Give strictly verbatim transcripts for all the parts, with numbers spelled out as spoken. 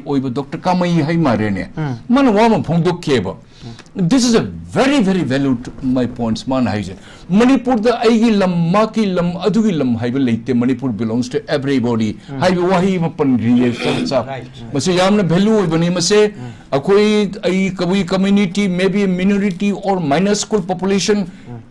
ꯑꯣꯏꯕ ꯗꯣꯛꯇꯔ ꯀꯥꯃꯩ ꯍꯩꯃꯥꯔꯦꯅꯦ, ꯃꯥꯅ ꯋꯥ ꯑꯃ ꯐꯣꯡꯗꯣꯛꯈꯤꯑꯕ꯫ This is a very, very valid my points ꯃꯥꯅ ꯍꯥꯏꯁꯦ꯫ ꯃꯅꯤꯄꯨꯔꯗ ꯑꯩꯒꯤ ꯂꯝ, ꯃꯥꯒꯤ ꯂꯝ, ꯑꯗꯨꯒꯤ ꯂꯝ ꯍꯥꯏꯕ ꯂꯩꯇꯦ꯫ Manipur belongs to everybody ꯍꯥꯏꯕ ꯋꯥꯍꯩ ꯑꯃ ꯄꯟꯈ꯭ꯔꯤꯌꯦ ꯆꯞ ꯆꯥꯕ꯫ ꯃꯁꯤ ꯌꯥꯝꯅ value ꯑꯣꯏꯕꯅꯤ꯫ ꯃꯁꯦ ꯑꯩꯈꯣꯏ, ꯑꯩ ꯀꯕꯨꯏ community, maybe a minority or minuscule population,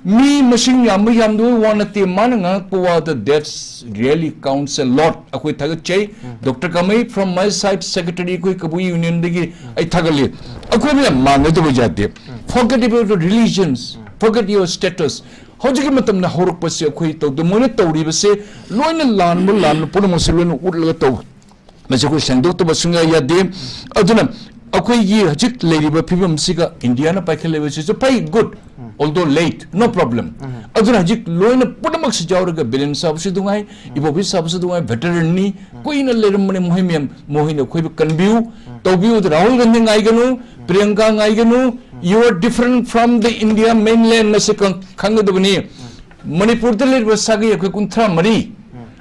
ꯃꯤ ꯃꯁꯤꯡ ꯌꯥꯝꯕ ꯌꯥꯝꯗꯕ ꯋꯥ ꯅꯠꯇꯦ꯫ ꯃꯥꯅ ꯉꯥꯡꯉꯛꯄ ꯋꯥꯗ that's really counts a lot꯫ ꯑꯩꯈꯣꯏ ꯊꯥꯒꯠꯆꯩ꯫ Doctor Kamei, from my side, secretary ꯑꯩꯈꯣꯏ ꯀꯕꯨꯏ unionꯗꯒꯤ ꯑꯩ ꯊꯥꯒꯠꯂꯤ꯫ ꯑꯩꯈꯣꯏ ꯃꯌꯥꯝ ꯃꯥꯟꯅꯗꯕ ꯌꯥꯗꯦ꯫ Forget about religions, forget your status꯫ ꯍꯧꯖꯤꯛꯀꯤ ꯃꯇꯝꯗ ꯍꯧꯔꯛꯄꯁꯤ ꯑꯩꯈꯣꯏ ꯇꯧꯗ, ꯃꯣꯏꯅ ꯇꯧꯔꯤꯕꯁꯦ ꯂꯣꯏꯅ ꯂꯥꯟꯕ, ꯂꯥꯟꯕ ꯄꯨꯝꯅꯃꯛꯁꯦ ꯂꯣꯏꯅ ꯎꯠꯂꯒ ꯇꯧ꯫ ꯃꯁꯤ ꯑꯩꯈꯣꯏ ꯁꯦꯡꯗꯣꯛꯇꯕ ꯁꯨꯡꯌꯥ ꯌꯥꯗꯦ꯫ ꯑꯗꯨꯅ ꯑꯩꯈꯣꯏꯒꯤ ꯍꯧꯖꯤꯛ ꯂꯩꯔꯤꯕ ꯐꯤꯕꯝꯁꯤꯒ ꯏꯟꯗꯤꯌꯥꯅ ꯄꯥꯏꯈꯠꯂꯛꯏꯕꯁꯤꯁꯨ ꯐꯩ, good, although late, no problem꯫ ꯑꯗꯨꯅ ꯍꯧꯖꯤꯛ ꯂꯣꯏꯅ ꯄꯨꯝꯅꯃꯛꯁꯤ ꯌꯥꯎꯔꯒ ꯕꯤꯔꯦꯟ ꯁꯥꯕꯁꯨ ꯅꯨꯡꯉꯥꯏ, ꯏꯕꯣꯕꯤ ꯁꯥꯕꯁꯨ ꯅꯨꯡꯉꯥꯏ, veteranꯅꯤ, ꯀꯨꯏꯅ ꯂꯩꯔꯝꯕꯅꯤ ꯃꯣꯏ ꯃꯌꯥꯝ, ꯃꯈꯣꯏꯅ ꯑꯩꯈꯣꯏꯕꯨ ꯀꯟꯕꯤꯌꯨ, ꯇꯧꯕꯤꯌꯨ꯫ Rahul Gandhi ꯉꯥꯏꯒꯅꯨ, ꯄ꯭ꯔꯤꯌꯪꯀꯥ ꯉꯥꯏꯒꯅꯨ, you are different from the India mainland ꯃꯁꯤ ꯈꯪ-, ꯈꯪꯒꯗꯕꯅꯤ꯫ ꯃꯅꯤꯄꯨꯔꯗ ꯂꯩꯔꯤꯕ ꯁꯥꯒꯩ ꯑꯩꯈꯣꯏ ꯀꯨꯟꯊ꯭ꯔꯥ ꯃꯔꯤ,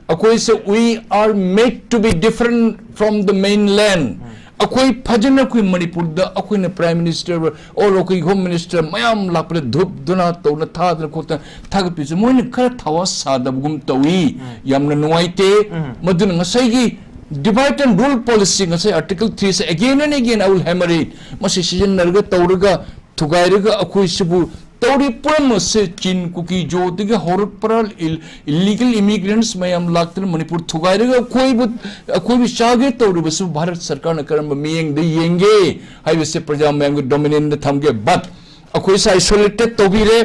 ꯑꯩꯈꯣꯏꯁꯦ we are made to be different from the mainland꯫ ꯑꯩꯈꯣꯏ ꯐꯖꯅ ꯑꯩꯈꯣꯏ ꯃꯅꯤꯄꯨꯔꯗ ꯑꯩꯈꯣꯏꯅ prime minister or ꯑꯩꯈꯣꯏ home minister ꯃꯌꯥꯝ ꯂꯥꯛꯄꯗ ꯙꯨꯞ ꯙꯨꯅꯥ ꯇꯧꯅ ꯊꯥꯗꯅ ꯈꯣꯠꯇꯅ ꯊꯥꯒꯠꯄꯤꯁꯦ ꯃꯣꯏꯅ ꯈꯔ ꯊꯋꯥ ꯁꯥꯗꯕꯒꯨꯝ ꯇꯧꯏ꯫ ꯌꯥꯝꯅ ꯅꯨꯡꯉꯥꯏꯇꯦ꯫ ꯃꯗꯨꯅ ꯉꯁꯥꯏꯒꯤ divide and rule policy, ꯉꯁꯥꯏ article threeꯁꯦ again and again I will hammer it, ꯃꯁꯤ ꯁꯤꯖꯤꯟꯅꯔꯒ ꯇꯧꯔꯒ ꯊꯨꯒꯥꯏꯔꯒ ꯑꯩꯈꯣꯏꯁꯤꯕꯨ ꯇꯧꯔꯤ ꯄꯨꯝꯅꯃꯛꯁꯦ ꯆꯤꯟ ꯀꯨꯀꯤ ꯖꯣꯗꯒꯤ ꯍꯧꯔꯛꯄ꯭ꯔꯥ, ꯏꯜ-, illegal immigrants ꯃꯌꯥꯝ ꯂꯥꯛꯇꯨꯅ ꯃꯅꯤꯄꯨꯔ ꯊꯨꯒꯥꯏꯔꯒ ꯑꯩꯈꯣꯏꯕꯨ, ꯑꯩꯈꯣꯏꯕꯨ ꯆꯥꯒꯦ ꯇꯧꯔꯤꯕꯁꯨ ꯚꯥꯔꯠ ꯁꯔꯀꯥꯔꯅ ꯀꯔꯝꯕ ꯃꯤꯠꯌꯦꯡꯗ ꯌꯦꯡꯒꯦ ꯍꯥꯏꯕꯁꯦ ꯄ꯭ꯔꯖꯥ ꯃꯌꯥꯝꯒꯤ domainꯗ ꯊꯝꯒꯦ꯫ But ꯑꯩꯈꯣꯏꯁꯦ isolated ꯇꯧꯕꯤꯔꯦ꯫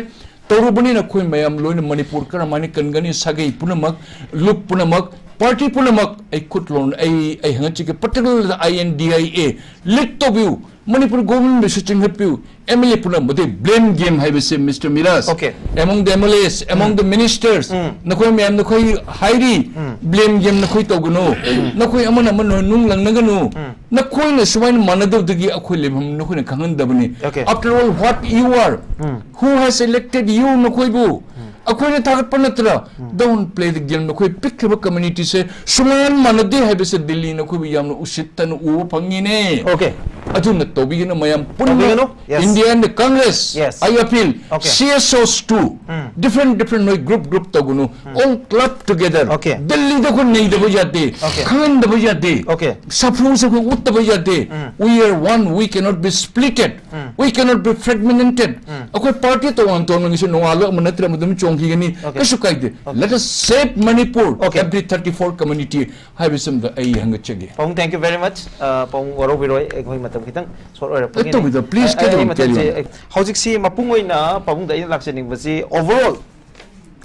ꯇꯧꯔꯨꯕꯅꯤꯅ ꯑꯩꯈꯣꯏ ꯃꯌꯥꯝ ꯂꯣꯏꯅ ꯃꯅꯤꯄꯨꯔ ꯀꯔꯝꯍꯥꯏꯅ ꯀꯟꯒꯅꯤ? ꯁꯥꯒꯩ ꯄꯨꯝꯅꯃꯛ, ꯂꯨꯞ ꯄꯨꯝꯅꯃꯛ, party ꯄꯨꯝꯅꯃꯛ ꯑꯩ ꯈꯨꯠ ꯂꯣꯟ-, ꯑꯩ, ꯑꯩ ꯍꯪꯒꯠꯆꯒꯦ꯫ Particularly the I N D I A lead ꯇꯧꯕꯤꯌꯨ꯫ ꯃꯅꯤꯄꯨꯔ governmentꯁꯨ ꯆꯤꯡꯈꯠꯄꯤꯌꯨ꯫ M L A ꯄꯨꯝꯅꯃꯛ, ꯃꯗꯨ blame game ꯍꯥꯏꯕꯁꯦ, Mister Miraj, Okay. among the M L As, among the ministers, ꯎꯝ꯫ ꯅꯈꯣꯏ ꯃꯌꯥꯝ ꯅꯈꯣꯏ ꯍꯥꯏꯔꯤ, ꯎꯝ꯫ Blame game ꯅꯈꯣꯏ ꯇꯧꯒꯅꯨ꯫ ꯎꯝ꯫ ꯅꯈꯣꯏ ꯑꯃꯅ ꯑꯃꯅ ꯅꯨꯡ ꯂꯪꯅꯒꯅꯨ꯫ ꯎꯝ꯫ ꯅꯈꯣꯏꯅ ꯁꯨꯃꯥꯏꯅ ꯃꯥꯟꯅꯗꯕꯗꯒꯤ ꯑꯩꯈꯣꯏ ꯂꯩꯐꯝ ꯅꯈꯣꯏꯅ ꯈꯪꯍꯟꯗꯕꯅꯤ꯫ Okay. After all, what you are, um. Who has elected you ꯅꯈꯣꯏꯕꯨ? ꯎꯝ꯫ ꯑꯩꯈꯣꯏꯅ ꯊꯥꯒꯠꯄ ꯅꯠꯇ꯭ꯔꯥ? Don't play the game. ꯅꯈꯣꯏ ꯄꯤꯛꯈ꯭ꯔꯤꯕ community ꯁꯦ ꯁꯨꯃꯥꯟ ꯃꯥꯟꯅꯗꯦ ꯍꯥꯏꯕꯁꯦ ꯗꯤꯜꯂꯤꯅ ꯑꯩꯈꯣꯏꯕꯨ ꯌꯥꯝꯅ ꯎꯁꯤꯠꯇꯅ ꯎꯕ ꯐꯪꯉꯤꯅꯦ꯫ Okay. ꯑꯗꯨꯅ ꯇꯧꯕꯤꯒꯅ ꯃꯌꯥꯝ ꯄꯨꯟꯅ ꯇꯧꯕꯤꯒꯅꯨ. Yes. India and the Congress, Yes. I appeal, Okay. C S Os too, different different ꯅꯣꯏ group group ꯇꯧꯒꯅꯨ, all club together. Okay. ꯗꯤꯜꯂꯤꯗ ꯑꯩꯈꯣꯏ ꯅꯩꯗꯕ ꯌꯥꯗꯦ, Okay. ꯈꯪꯍꯟꯗꯕ ꯌꯥꯗꯦ, Okay. ꯁꯥꯐꯨꯁꯦ ꯑꯩꯈꯣꯏ ꯎꯠꯇꯕ ꯌꯥꯗꯦ. We are one, we cannot be splitted, we cannot be fragmented. ꯑꯩꯈꯣꯏ party ꯇꯣꯉꯥꯟ ꯇꯣꯉꯥꯟꯕꯒꯤꯁꯨ ꯅꯣꯡꯉꯥꯜꯂ ꯑꯃ ꯅꯠꯇ꯭ꯔ ꯑꯃ ꯑꯗꯨꯝ ꯆꯣꯡꯈꯤꯒꯅꯤ, Okay. ꯀꯩꯁꯨ ꯀꯥꯏꯗꯦ. Let us save Manipur, Okay. Every thirty-four community ꯍꯥꯏꯕꯁꯤꯃꯗ ꯑꯩ ꯍꯪꯒꯠꯆꯒꯦ꯫ ꯄꯥꯕꯨꯡ, thank you very much. ꯑ, ꯄꯥꯕꯨꯡ ꯋꯥꯔꯧꯕꯤꯔꯣꯏ, ꯑꯩꯈꯣꯏ ꯃꯇꯝ ꯈꯤꯇꯪ short ꯑꯣꯏꯔꯛꯄꯒꯤꯅꯤ꯫ ꯇꯧꯕꯤꯗꯣ, please, ꯑ, carry ꯑꯩ on, ꯃꯇꯝꯁꯦ, carry on. ꯑ, ꯍꯧꯖꯤꯛꯁꯤ ꯃꯄꯨꯡ ꯑꯣꯏꯅ ꯄꯥꯕꯨꯡꯗ ꯑꯩꯅ ꯂꯥꯛꯆꯅꯤꯡꯕꯁꯤ overall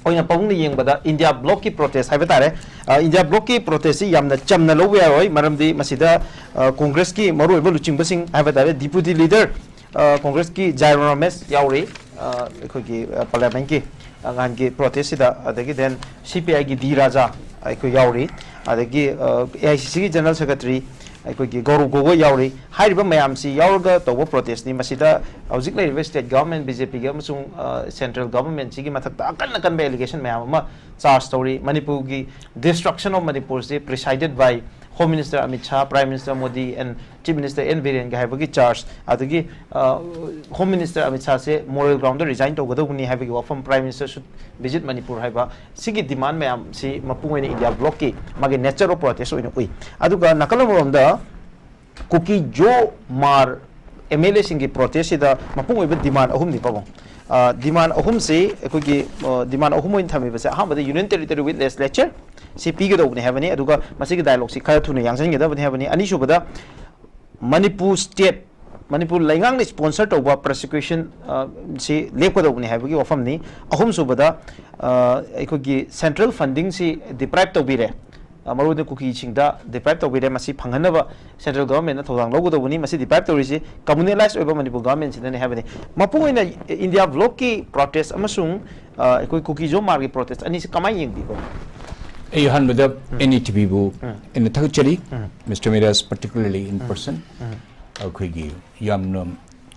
ꯑꯣꯏꯅ ꯄꯥꯕꯨꯡꯅ ꯌꯦꯡꯕꯗ India blockꯀꯤ protest ꯍꯥꯏꯕ ꯇꯥꯔꯦ꯫ ꯑ, India blockꯀꯤ protestꯁꯤ ꯌꯥꯝꯅ ꯆꯝꯅ ꯂꯧꯕ ꯌꯥꯔꯣꯏ, ꯃꯔꯝꯗꯤ ꯃꯁꯤꯗ, ꯑ, Congressꯀꯤ ꯃꯔꯨꯑꯣꯏꯕ ꯂꯨꯆꯤꯡꯕꯁꯤꯡ ꯍꯥꯏꯕ ꯇꯥꯔꯦ, Deputy Leader, ꯑ, Congressꯀꯤ Jairam Ramesh ꯌꯥꯎꯔꯤ, ꯑ, ꯑꯩꯈꯣꯏꯒꯤ, ꯑ, Parliamentꯀꯤ, ꯑ, ꯅꯍꯥꯟꯒꯤ protestꯁꯤꯗ, ꯑꯗꯒꯤ then C P Iꯒꯤ D Raja ꯑꯩꯈꯣꯏ ꯌꯥꯎꯔꯤ, ꯑꯗꯒꯤ, ꯑ, A I C Cꯒꯤ General Secretary ꯑꯩꯈꯣꯏꯒꯤ Gaurav Gogoi ꯌꯥꯎꯔꯤ꯫ ꯍꯥꯏꯔꯤꯕ ꯃꯌꯥꯝꯁꯤ ꯌꯥꯎꯔꯒ ꯇꯧꯕ protestꯅꯤ꯫ ꯃꯁꯤꯗ ꯍꯧꯖꯤꯛ ꯂꯩꯔꯤꯕ state government, BJPꯒꯤ ꯑꯃꯁꯨꯡ, ꯑ, central governmentꯁꯤꯒꯤ ꯃꯊꯛꯇ ꯑꯀꯟ ꯑꯀꯟꯕ allegation ꯃꯌꯥꯝ ꯑꯃ charge ꯇꯧꯔꯤ꯫ ꯃꯅꯤꯄꯨꯔꯒꯤ destruction of ꯃꯅꯤꯄꯨꯔꯁꯤ presided by Home Minister Amit Shah, Prime Minister Modi and Chief Minister N Birenga ꯍꯥꯏꯕꯒꯤ charge, ꯑꯗꯒꯤ, ꯑ, Home Minister Amit Shahꯁꯦ moral groundꯗ resign ꯇꯧꯒꯗꯧꯕꯅꯤ ꯍꯥꯏꯕꯒꯤ ꯋꯥꯐꯝ Prime Minister should visit Manipur ꯍꯥꯏꯕ ꯁꯤꯒꯤ demand ꯃꯌꯥꯝꯁꯤ ꯃꯄꯨꯡ ꯑꯣꯏꯅ India blockꯀꯤ ꯃꯥꯒꯤ nature of protest ꯑꯣꯏꯅ ꯎꯏ꯫ ꯑꯗꯨꯒ ꯅꯥꯀꯜ ꯑꯃꯔꯣꯝꯗ ꯀꯨꯀꯤ ꯖꯣ ꯃꯥꯔ MLAꯁꯤꯡꯒꯤ protestꯁꯤꯗ ꯃꯄꯨꯡ ꯑꯣꯏꯕ demand ꯑꯍꯨꯝꯅꯤ ꯄꯥꯕꯨꯡ꯫ ꯑ, demand ꯑꯍꯨꯝꯁꯤ ꯑꯩꯈꯣꯏꯒꯤ, ꯑ, demand ꯑꯍꯨꯝ ꯑꯣꯏꯅ ꯊꯝꯃꯤꯕꯁꯦ, ꯑꯍꯥꯟꯕꯗ Union Territory with Legislature ꯁꯤ ꯄꯤꯒꯗꯧꯕꯅꯤ ꯍꯥꯏꯕꯅꯤ꯫ ꯑꯗꯨꯒ ꯃꯁꯤꯒꯤ dialogueꯁꯤ ꯈꯔ ꯊꯨꯅ ꯌꯥꯡꯁꯤꯟꯒꯗꯕꯅꯤ ꯍꯥꯏꯕꯅꯤ꯫ ꯑꯅꯤꯁꯨꯕꯗ ꯃꯅꯤꯄꯨꯔ state, ꯃꯅꯤꯄꯨꯔ ꯂꯩꯉꯥꯛꯅ sponsor ꯇꯧꯕ prosecution, ꯑ, ꯁꯤ ꯂꯦꯞꯀꯗꯧꯕꯅꯤ ꯍꯥꯏꯕꯒꯤ ꯋꯥꯐꯝꯅꯤ꯫ ꯑꯍꯨꯝꯁꯨꯕꯗ, ꯑ, ꯑꯩꯈꯣꯏꯒꯤ central fundingꯁꯤ deprive ꯇꯧꯕꯤꯔꯦ, ꯑ, ꯃꯔꯨꯑꯣꯏꯅ ꯀꯨꯀꯤꯁꯤꯡꯗ deprive ꯇꯧꯕꯤꯔꯦ꯫ ꯃꯁꯤ ꯐꯪꯍꯟꯅꯕ central governmentꯅ ꯊꯧꯗꯥꯡ ꯂꯧꯒꯗꯧꯕꯅꯤ꯫ ꯃꯁꯤ deprive ꯇꯧꯔꯤꯁꯤ communalist ꯑꯣꯏꯕ ꯃꯅꯤꯄꯨꯔ governmentꯁꯤꯅꯅꯤ ꯍꯥꯏꯕꯅꯤ꯫ ꯃꯄꯨꯡ ꯑꯣꯏꯅ India blockꯀꯤ protest ꯑꯃꯁꯨꯡ, ꯑ, ꯑꯩꯈꯣꯏ ꯀꯨꯀꯤ ꯖꯣ ꯃꯥꯔꯒꯤ protest ꯑꯅꯤꯁꯤ ꯀꯃꯥꯏꯅ ꯌꯦꯡꯕꯤꯕ? ꯑꯩ ꯑꯍꯥꯟꯕꯗ NETVꯕꯨ ꯑꯩꯅ ꯊꯥꯒꯠꯆꯔꯤ, Mister Miraz particularly in person꯫ ꯑꯩꯈꯣꯏꯒꯤ ꯌꯥꯝꯅ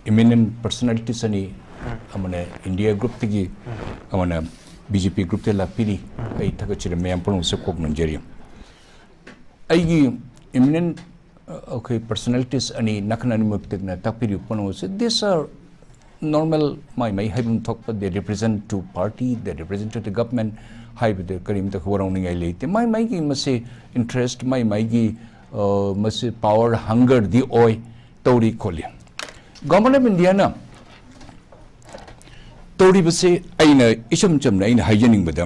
eminent personalities ꯑꯅꯤ, ꯑꯃꯅ India groupꯇꯒꯤ, ꯑꯃꯅ ꯕꯤ ꯖꯦ ꯄꯤ ꯒ꯭ꯔꯨꯞꯇ ꯂꯥꯛꯄꯤꯔꯤ꯫ ꯑꯩ ꯊꯥꯒꯠꯆꯔꯤ, ꯃꯌꯥꯝ ꯄꯨꯝꯅꯃꯛꯁꯨ ꯀꯣꯛ ꯅꯣꯟꯖꯔꯤ꯫ ꯑꯩꯒꯤ ꯏꯃꯤꯅꯦꯟ ꯑꯩꯈꯣꯏ ꯄꯔꯁꯣꯅꯦꯂꯤꯇꯤꯁ ꯑꯅꯤ ꯅꯥꯀꯟ ꯑꯅꯤꯃꯛꯇꯒꯤꯅ ꯇꯥꯛꯄꯤꯔꯤꯕ ꯄꯨꯝꯅꯃꯛꯁꯦ, these are normal, ꯃꯥꯏ ꯃꯥꯏ ꯍꯥꯏꯐꯝ ꯊꯣꯛꯄ, they represent to party, they represent to the government ꯍꯥꯏꯕꯗ ꯀꯔꯤꯝꯇ ꯋꯥꯔꯧꯅꯤꯡꯉꯥꯏ ꯂꯩꯇꯦ꯫ ꯃꯥꯏ ꯃꯥꯏꯒꯤ ꯃꯁꯤ ꯏꯟꯇꯔꯦꯁ, ꯃꯥꯏ ꯃꯥꯏꯒꯤ ꯃꯁꯤ ꯄꯥꯋꯔ ꯍꯪꯒꯔꯗꯤ ꯑꯣꯏ, ꯇꯧꯔꯤ ꯈꯣꯠꯂꯤ꯫ ꯒꯚꯔꯟꯃꯦꯟ ꯑꯣꯐ ꯏꯟꯗꯤꯌꯥꯅ ꯇꯧꯔꯤꯕꯁꯦ ꯑꯩꯅ ꯏꯆꯝ ꯆꯝꯅ ꯑꯩꯅ ꯍꯥꯏꯖꯅꯤꯡꯕꯗ,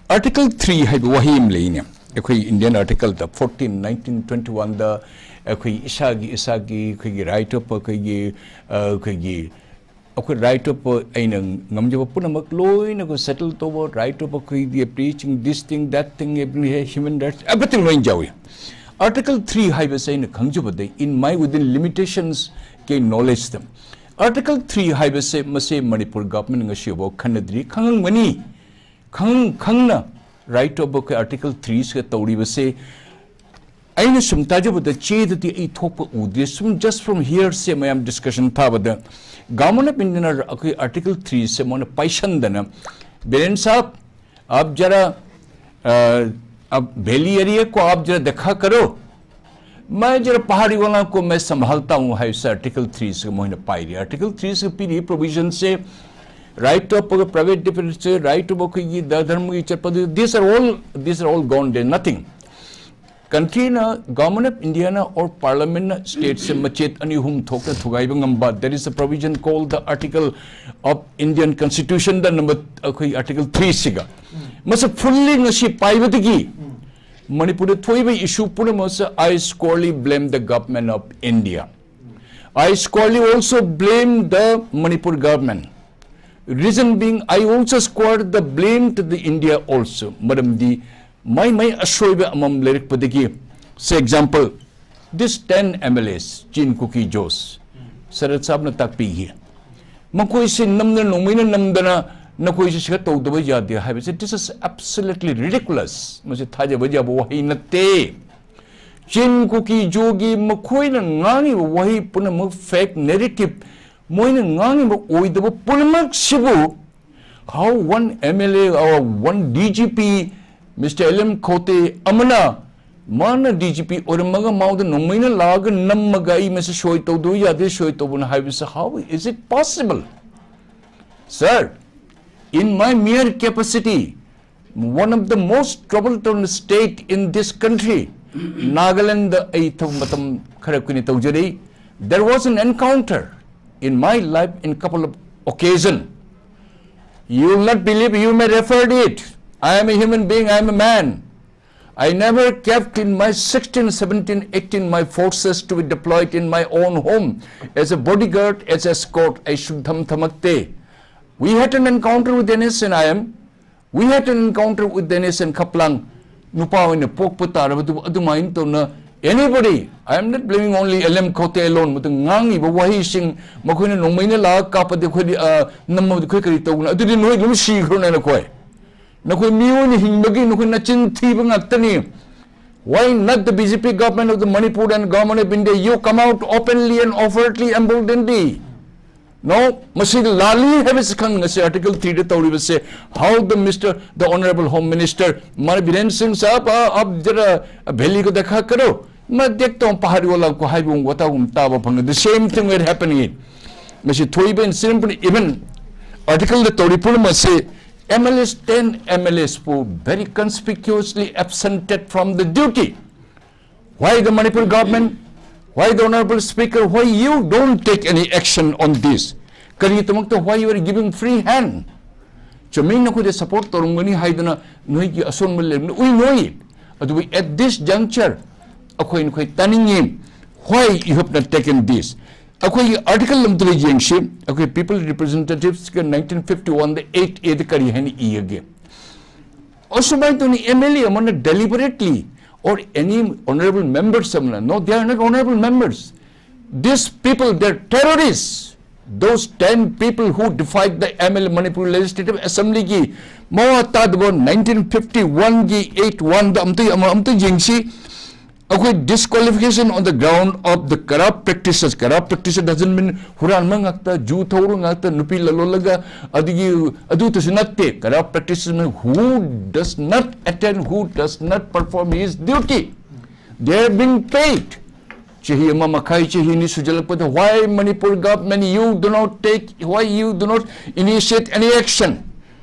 ꯑꯥꯔꯇꯤꯀꯜ ꯊ꯭ꯔꯤ ꯍꯥꯏꯕ ꯋꯥꯍꯩ ꯑꯃ ꯂꯩꯅꯦ꯫ ꯑꯩꯈꯣꯏ ꯏꯟꯗꯤꯌꯟ ꯑꯥꯔꯇꯤꯀꯜꯗ ꯐꯣꯔꯇꯤꯟ, ꯅꯥꯏꯟꯇꯤꯟ, ꯇ꯭ꯋꯦꯟꯇꯤ ꯋꯥꯟꯗ ꯑꯩꯈꯣꯏ ꯏꯁꯥꯒꯤ, ꯏꯁꯥꯒꯤ ꯑꯩꯈꯣꯏꯒꯤ ꯔꯥꯏꯠ ꯑꯣꯐ ꯑꯩꯈꯣꯏꯒꯤ, ꯑ, ꯑꯩꯈꯣꯏꯒꯤ, ꯑꯩꯈꯣꯏ ꯔꯥꯏꯠ ꯑꯣꯐ ꯑꯩꯅ ꯉꯝꯖꯕ ꯄꯨꯝꯅꯃꯛ ꯂꯣꯏꯅ ꯑꯩꯈꯣꯏ ꯁꯦꯇꯜ ꯇꯧꯕ, ꯔꯥꯏꯠ ꯑꯣꯐ ꯑꯩꯈꯣꯏꯒꯤ preaching, this thing, that thing, every human rights, everything ꯂꯣꯏꯅ ꯌꯥꯎꯏ꯫ ꯑꯥꯔꯇꯤꯀꯜ ꯊ꯭ꯔꯤ ꯍꯥꯏꯕꯁꯦ ꯑꯩꯅ ꯈꯪꯖꯕꯗ, in my within limitations ꯀꯤ ꯅꯣꯂꯦꯖꯇ, ꯑꯥꯔꯇꯤꯀꯜ ꯊ꯭ꯔꯤ ꯍꯥꯏꯕꯁꯦ ꯃꯁꯤ ꯃꯅꯤꯄꯨꯔ ꯒꯚꯔꯟꯃꯦꯟ ꯉꯁꯤꯐꯥꯎ ꯈꯟꯅꯗ꯭ꯔꯤ, ꯈꯪꯉꯝꯒꯅꯤ꯫ ꯈꯪ-, ꯈꯪꯅ ꯔꯥꯏꯠ ꯑꯣꯐ ꯑꯩꯈꯣꯏ ꯑꯥꯔꯇꯤꯀꯜ ꯊ꯭ꯔꯤꯁꯤꯒ ꯇꯧꯔꯤꯕꯁꯦ ꯑꯩꯅ ꯁꯨꯝ ꯇꯥꯖꯕꯗ ꯆꯦꯗꯗꯤ ꯑꯩ ꯊꯣꯛꯄ ꯎꯗꯦ꯫ ꯁꯨꯝ just from hearsay ꯃꯌꯥꯝ ꯗꯤꯁꯀꯁꯟ ꯊꯥꯕꯗ ꯒꯚꯔꯟꯃꯦꯟ ꯑꯣꯐ ꯏꯟꯗꯤꯌꯥꯅ ꯑꯩꯈꯣꯏ ꯑꯥꯔꯇꯤꯀꯜ ꯊ꯭ꯔꯤꯁꯦ ꯃꯣꯏꯅ ꯄꯥꯏꯁꯟꯗꯅ, ꯕꯤꯔꯦꯟ ꯁꯥꯍꯕ, आप जरा, अ, अब वैली एरिया को आप जरा देखा करो, मैं जरा पहाड़ी वाला को मैं संभालता हूँ ꯍꯥꯏꯕꯁꯦ ꯑꯥꯔꯇꯤꯀꯜ ꯊ꯭ꯔꯤꯁꯤꯒ ꯃꯣꯏꯅ ꯄꯥꯏꯔꯤ꯫ ꯑꯥꯔꯇꯤꯀꯜ ꯊ꯭ꯔꯤꯁꯤꯒ ꯄꯤꯔꯤ ꯄ꯭ꯔꯣꯚꯤꯖꯟꯁꯦ, right of private defence, right of ꯑꯩꯈꯣꯏꯒꯤ ꯙꯔꯃꯒꯤ ꯆꯠꯄꯗꯨ, these are all, these are all gone, there nothing꯫ ꯀꯟꯇ꯭ꯔꯤꯅ, ꯒꯚꯔꯟꯃꯦꯟ ꯑꯣꯐ ꯏꯟꯗꯤꯌꯥꯅ ꯑꯣꯔ ꯄꯥꯔꯂꯤꯌꯥꯃꯦꯟꯅ ꯁ꯭ꯇꯦꯠꯁꯦ ꯃꯆꯦꯠ ꯑꯅꯤ ꯑꯍꯨꯝ ꯊꯣꯛꯅ ꯊꯨꯒꯥꯏꯕ ꯉꯝꯕ, there is a provision called the Article of Indian Constitution, the number, ꯑꯩꯈꯣꯏ ꯑꯥꯔꯇꯤꯀꯜ ꯊ꯭ꯔꯤꯁꯤꯒ ꯃꯁꯤ ꯐꯨꯜꯂꯤ ꯉꯁꯤ ꯄꯥꯏꯕꯗꯒꯤ ꯃꯅꯤꯄꯨꯔꯗ ꯊꯣꯛꯏꯕ ꯏꯁꯨ ꯄꯨꯝꯅꯃꯛꯁꯦ, I squarely blame the government of India. I squarely also blame the Manipur government. Reason being, I also square the blame to the India also. ꯃꯔꯝꯗꯤ ꯃꯥꯏ ꯃꯥꯏ ꯑꯁꯣꯏꯕ ꯑꯃꯃꯝ ꯂꯩꯔꯛꯄꯗꯒꯤ, say example, this ten M L As, Chin Kuki Zos, ꯁꯔꯠ ꯁꯥꯍꯕꯅ ꯇꯥꯛꯄꯤꯈꯤ꯫ ꯃꯈꯣꯏꯁꯤ ꯅꯝꯗꯅ, ꯅꯣꯡꯃꯩꯅ ꯅꯝꯗꯅ ꯅꯈꯣꯏꯁꯤ ꯁꯤꯒ ꯇꯧꯗꯕ ꯌꯥꯗꯦ ꯍꯥꯏꯕꯁꯤ, this is absolutely ridiculous. ꯃꯁꯤ ꯊꯥꯖꯕ ꯌꯥꯕ ꯋꯥꯍꯩ ꯅꯠꯇꯦ꯫ ꯆꯤꯟ ꯀꯨꯀꯤ ꯖꯣꯒꯤ ꯃꯈꯣꯏꯅ ꯉꯥꯡꯉꯤꯕ ꯋꯥꯍꯩ ꯄꯨꯝꯅꯃꯛ fake narrative, ꯃꯣꯏꯅ ꯉꯥꯡꯉꯤꯕ ꯑꯣꯏꯗꯕ ꯄꯨꯝꯅꯃꯛꯁꯤꯕꯨ How one M L A or one D G P, Mister L M Khote ꯑꯃꯅ, ꯃꯥꯅ D G P ꯑꯣꯏꯔꯝꯃꯒ ꯃꯥꯎꯗ ꯅꯣꯡꯃꯩꯅ ꯂꯥꯛꯑꯒ ꯅꯝꯃꯒ ꯑꯩ ꯃꯁꯤ ꯁꯣꯏ ꯇꯧꯗꯕ ꯌꯥꯗꯦ, ꯁꯣꯏ ꯇꯧꯕꯅ ꯍꯥꯏꯕꯁꯤ, how is it possible? Sir, in my mere capacity, one of the most troubled state in this country, Nagaland, ꯑꯩ ꯊꯕꯛ ꯃꯇꯝ ꯈꯔ ꯀꯨꯏꯅ ꯇꯧꯖꯔꯤ. There was an encounter in my life in couple of occasion. You will not believe, you may refer it. I am a human being, I am a man. I never kept in my sixteen, seventeen, eighteen my forces to be deployed in my own home as a bodyguard, as escort. ꯑꯩ ꯁꯨꯡꯊꯝ ꯊꯝꯃꯛꯇꯦ. We had an encounter with N S N I M. We had an encounter with N S N Khaplang. ꯅꯨꯄꯥ ꯑꯣꯏꯅ ꯄꯣꯛꯄ ꯇꯥꯔꯕꯗꯨ ꯑꯗꯨꯃꯥꯏꯅ ꯇꯧꯅ, anybody, I am not blaming only L M Khote alone, ꯃꯗꯨ ꯉꯥꯡꯉꯤꯕ ꯋꯥꯍꯩꯁꯤꯡ, ꯃꯈꯣꯏꯅ ꯅꯣꯡꯃꯩꯅ ꯂꯥꯛꯑꯒ ꯀꯥꯞꯄꯗꯤ ꯑꯩꯈꯣꯏꯗꯤ, ꯑ, ꯅꯝꯃꯕꯗꯤ ꯑꯩꯈꯣꯏ ꯀꯔꯤ ꯇꯧꯒꯅꯤ? ꯑꯗꯨꯗꯤ ꯅꯣꯏ ꯑꯗꯨꯝ ꯁꯤꯈ꯭ꯔꯣꯅꯦ ꯅꯈꯣꯏ꯫ ꯅꯈꯣꯏ ꯃꯤꯑꯣꯏꯅ ꯍꯤꯡꯕꯒꯤ ꯅꯈꯣꯏ ꯅꯆꯤꯟ ꯊꯤꯕ ꯉꯥꯛꯇꯅꯤ꯫ Why not the B J P government of the Manipur and government of India? You come out openly and overtly and boldly. No, ꯃꯁꯤ ꯂꯥꯜꯂꯤ ꯍꯥꯏꯕꯁꯤ ꯈꯪ, ꯉꯁꯤ Article three the ꯇꯧꯔꯤꯕꯁꯦ, how the Mister, the Honorable Home Minister, ꯃꯥꯅ ꯕꯤꯔꯦꯟ ꯁꯤꯡ ꯁꯥꯍꯕ, ꯑ, up Zara valley ꯀꯣ ꯗꯦꯈꯥ ꯀꯔꯣ, ꯃ ꯗꯦꯈ ꯇꯣ ꯄꯍꯥꯔꯤ ꯋꯥꯂꯥ ꯀꯣ ꯍꯥꯏꯕ ꯋꯥꯇꯥꯒꯨꯝ ꯇꯥꯕ ꯐꯪꯉꯤ꯫ The same thing were happening. ꯃꯁꯤ ꯊꯣꯛꯏꯕ incident ꯄꯨꯝꯅ, even Article ꯗ ꯇꯧꯔꯤ ꯄꯨꯝꯅꯃꯛꯁꯦ, M L As, ten M L As ꯄꯨ very conspicuously absented from the duty. Why the Manipur government? Why the Honorable Speaker? Why you don't take any action on this? ꯀꯔꯤꯒꯤꯗꯃꯛꯇ, why you are giving free hand? ꯆꯨꯝꯃꯤ, ꯅꯈꯣꯏꯗ support ꯇꯧꯔꯝꯒꯅꯤ ꯍꯥꯏꯗꯅ ꯅꯣꯏꯒꯤ ꯑꯁꯣꯟꯕ ꯂꯩꯔꯝꯒꯅꯤ, we know it. ꯑꯗꯨꯕꯨ at this juncture ꯑꯩꯈꯣꯏ ꯅꯈꯣꯏ ꯇꯥꯅꯤꯡꯉꯤ, why you have not taken this? ꯑꯩꯈꯣꯏꯒꯤ article ꯑꯃꯗ ꯌꯦꯡꯁꯤ, ꯑꯩꯈꯣꯏ People Representatives ꯀ nineteen fifty one the eight A ꯗ ꯀꯔꯤ ꯍꯥꯏꯅ ꯏꯒꯦ? ꯑꯁꯨꯃꯥꯏꯅ ꯇꯧꯅ M L A ꯑꯃꯅ deliberately, or any honorable members ꯑꯃꯅ, no, they are not honorable members. These people, they're terrorists. Those ten people who defied the M L A, Manipur Legislative Assembly ꯒꯤ ꯃꯋꯥ ꯇꯥꯗꯕ nineteen fifty one ꯒꯤ eight one ꯗ ꯑꯝꯇ, ꯑꯃ, ꯑꯝꯇ ꯌꯦꯡꯁꯤ꯫ ꯑꯩꯈꯣꯏ disqualification on the ground of the corrupt practices. Corrupt practices doesn't mean ꯍꯨꯔꯥꯟꯕ ꯉꯥꯛꯇ, ꯖꯨ ꯊꯧꯔ ꯉꯥꯛꯇ, ꯅꯨꯄꯤ ꯂꯂꯣꯜꯂꯒ, ꯑꯗꯒꯤ ꯑꯗꯨꯇꯁꯨ ꯅꯠꯇꯦ꯫ Corrupt practices mean who does not attend, who does not perform his duty. They are being paid. ꯆꯍꯤ ꯑꯃ ꯃꯈꯥꯏ, ꯆꯍꯤ ꯑꯅꯤ ꯁꯨꯖꯜꯂꯛꯄꯗ, why Manipur government, you do not take, why you do not initiate any action?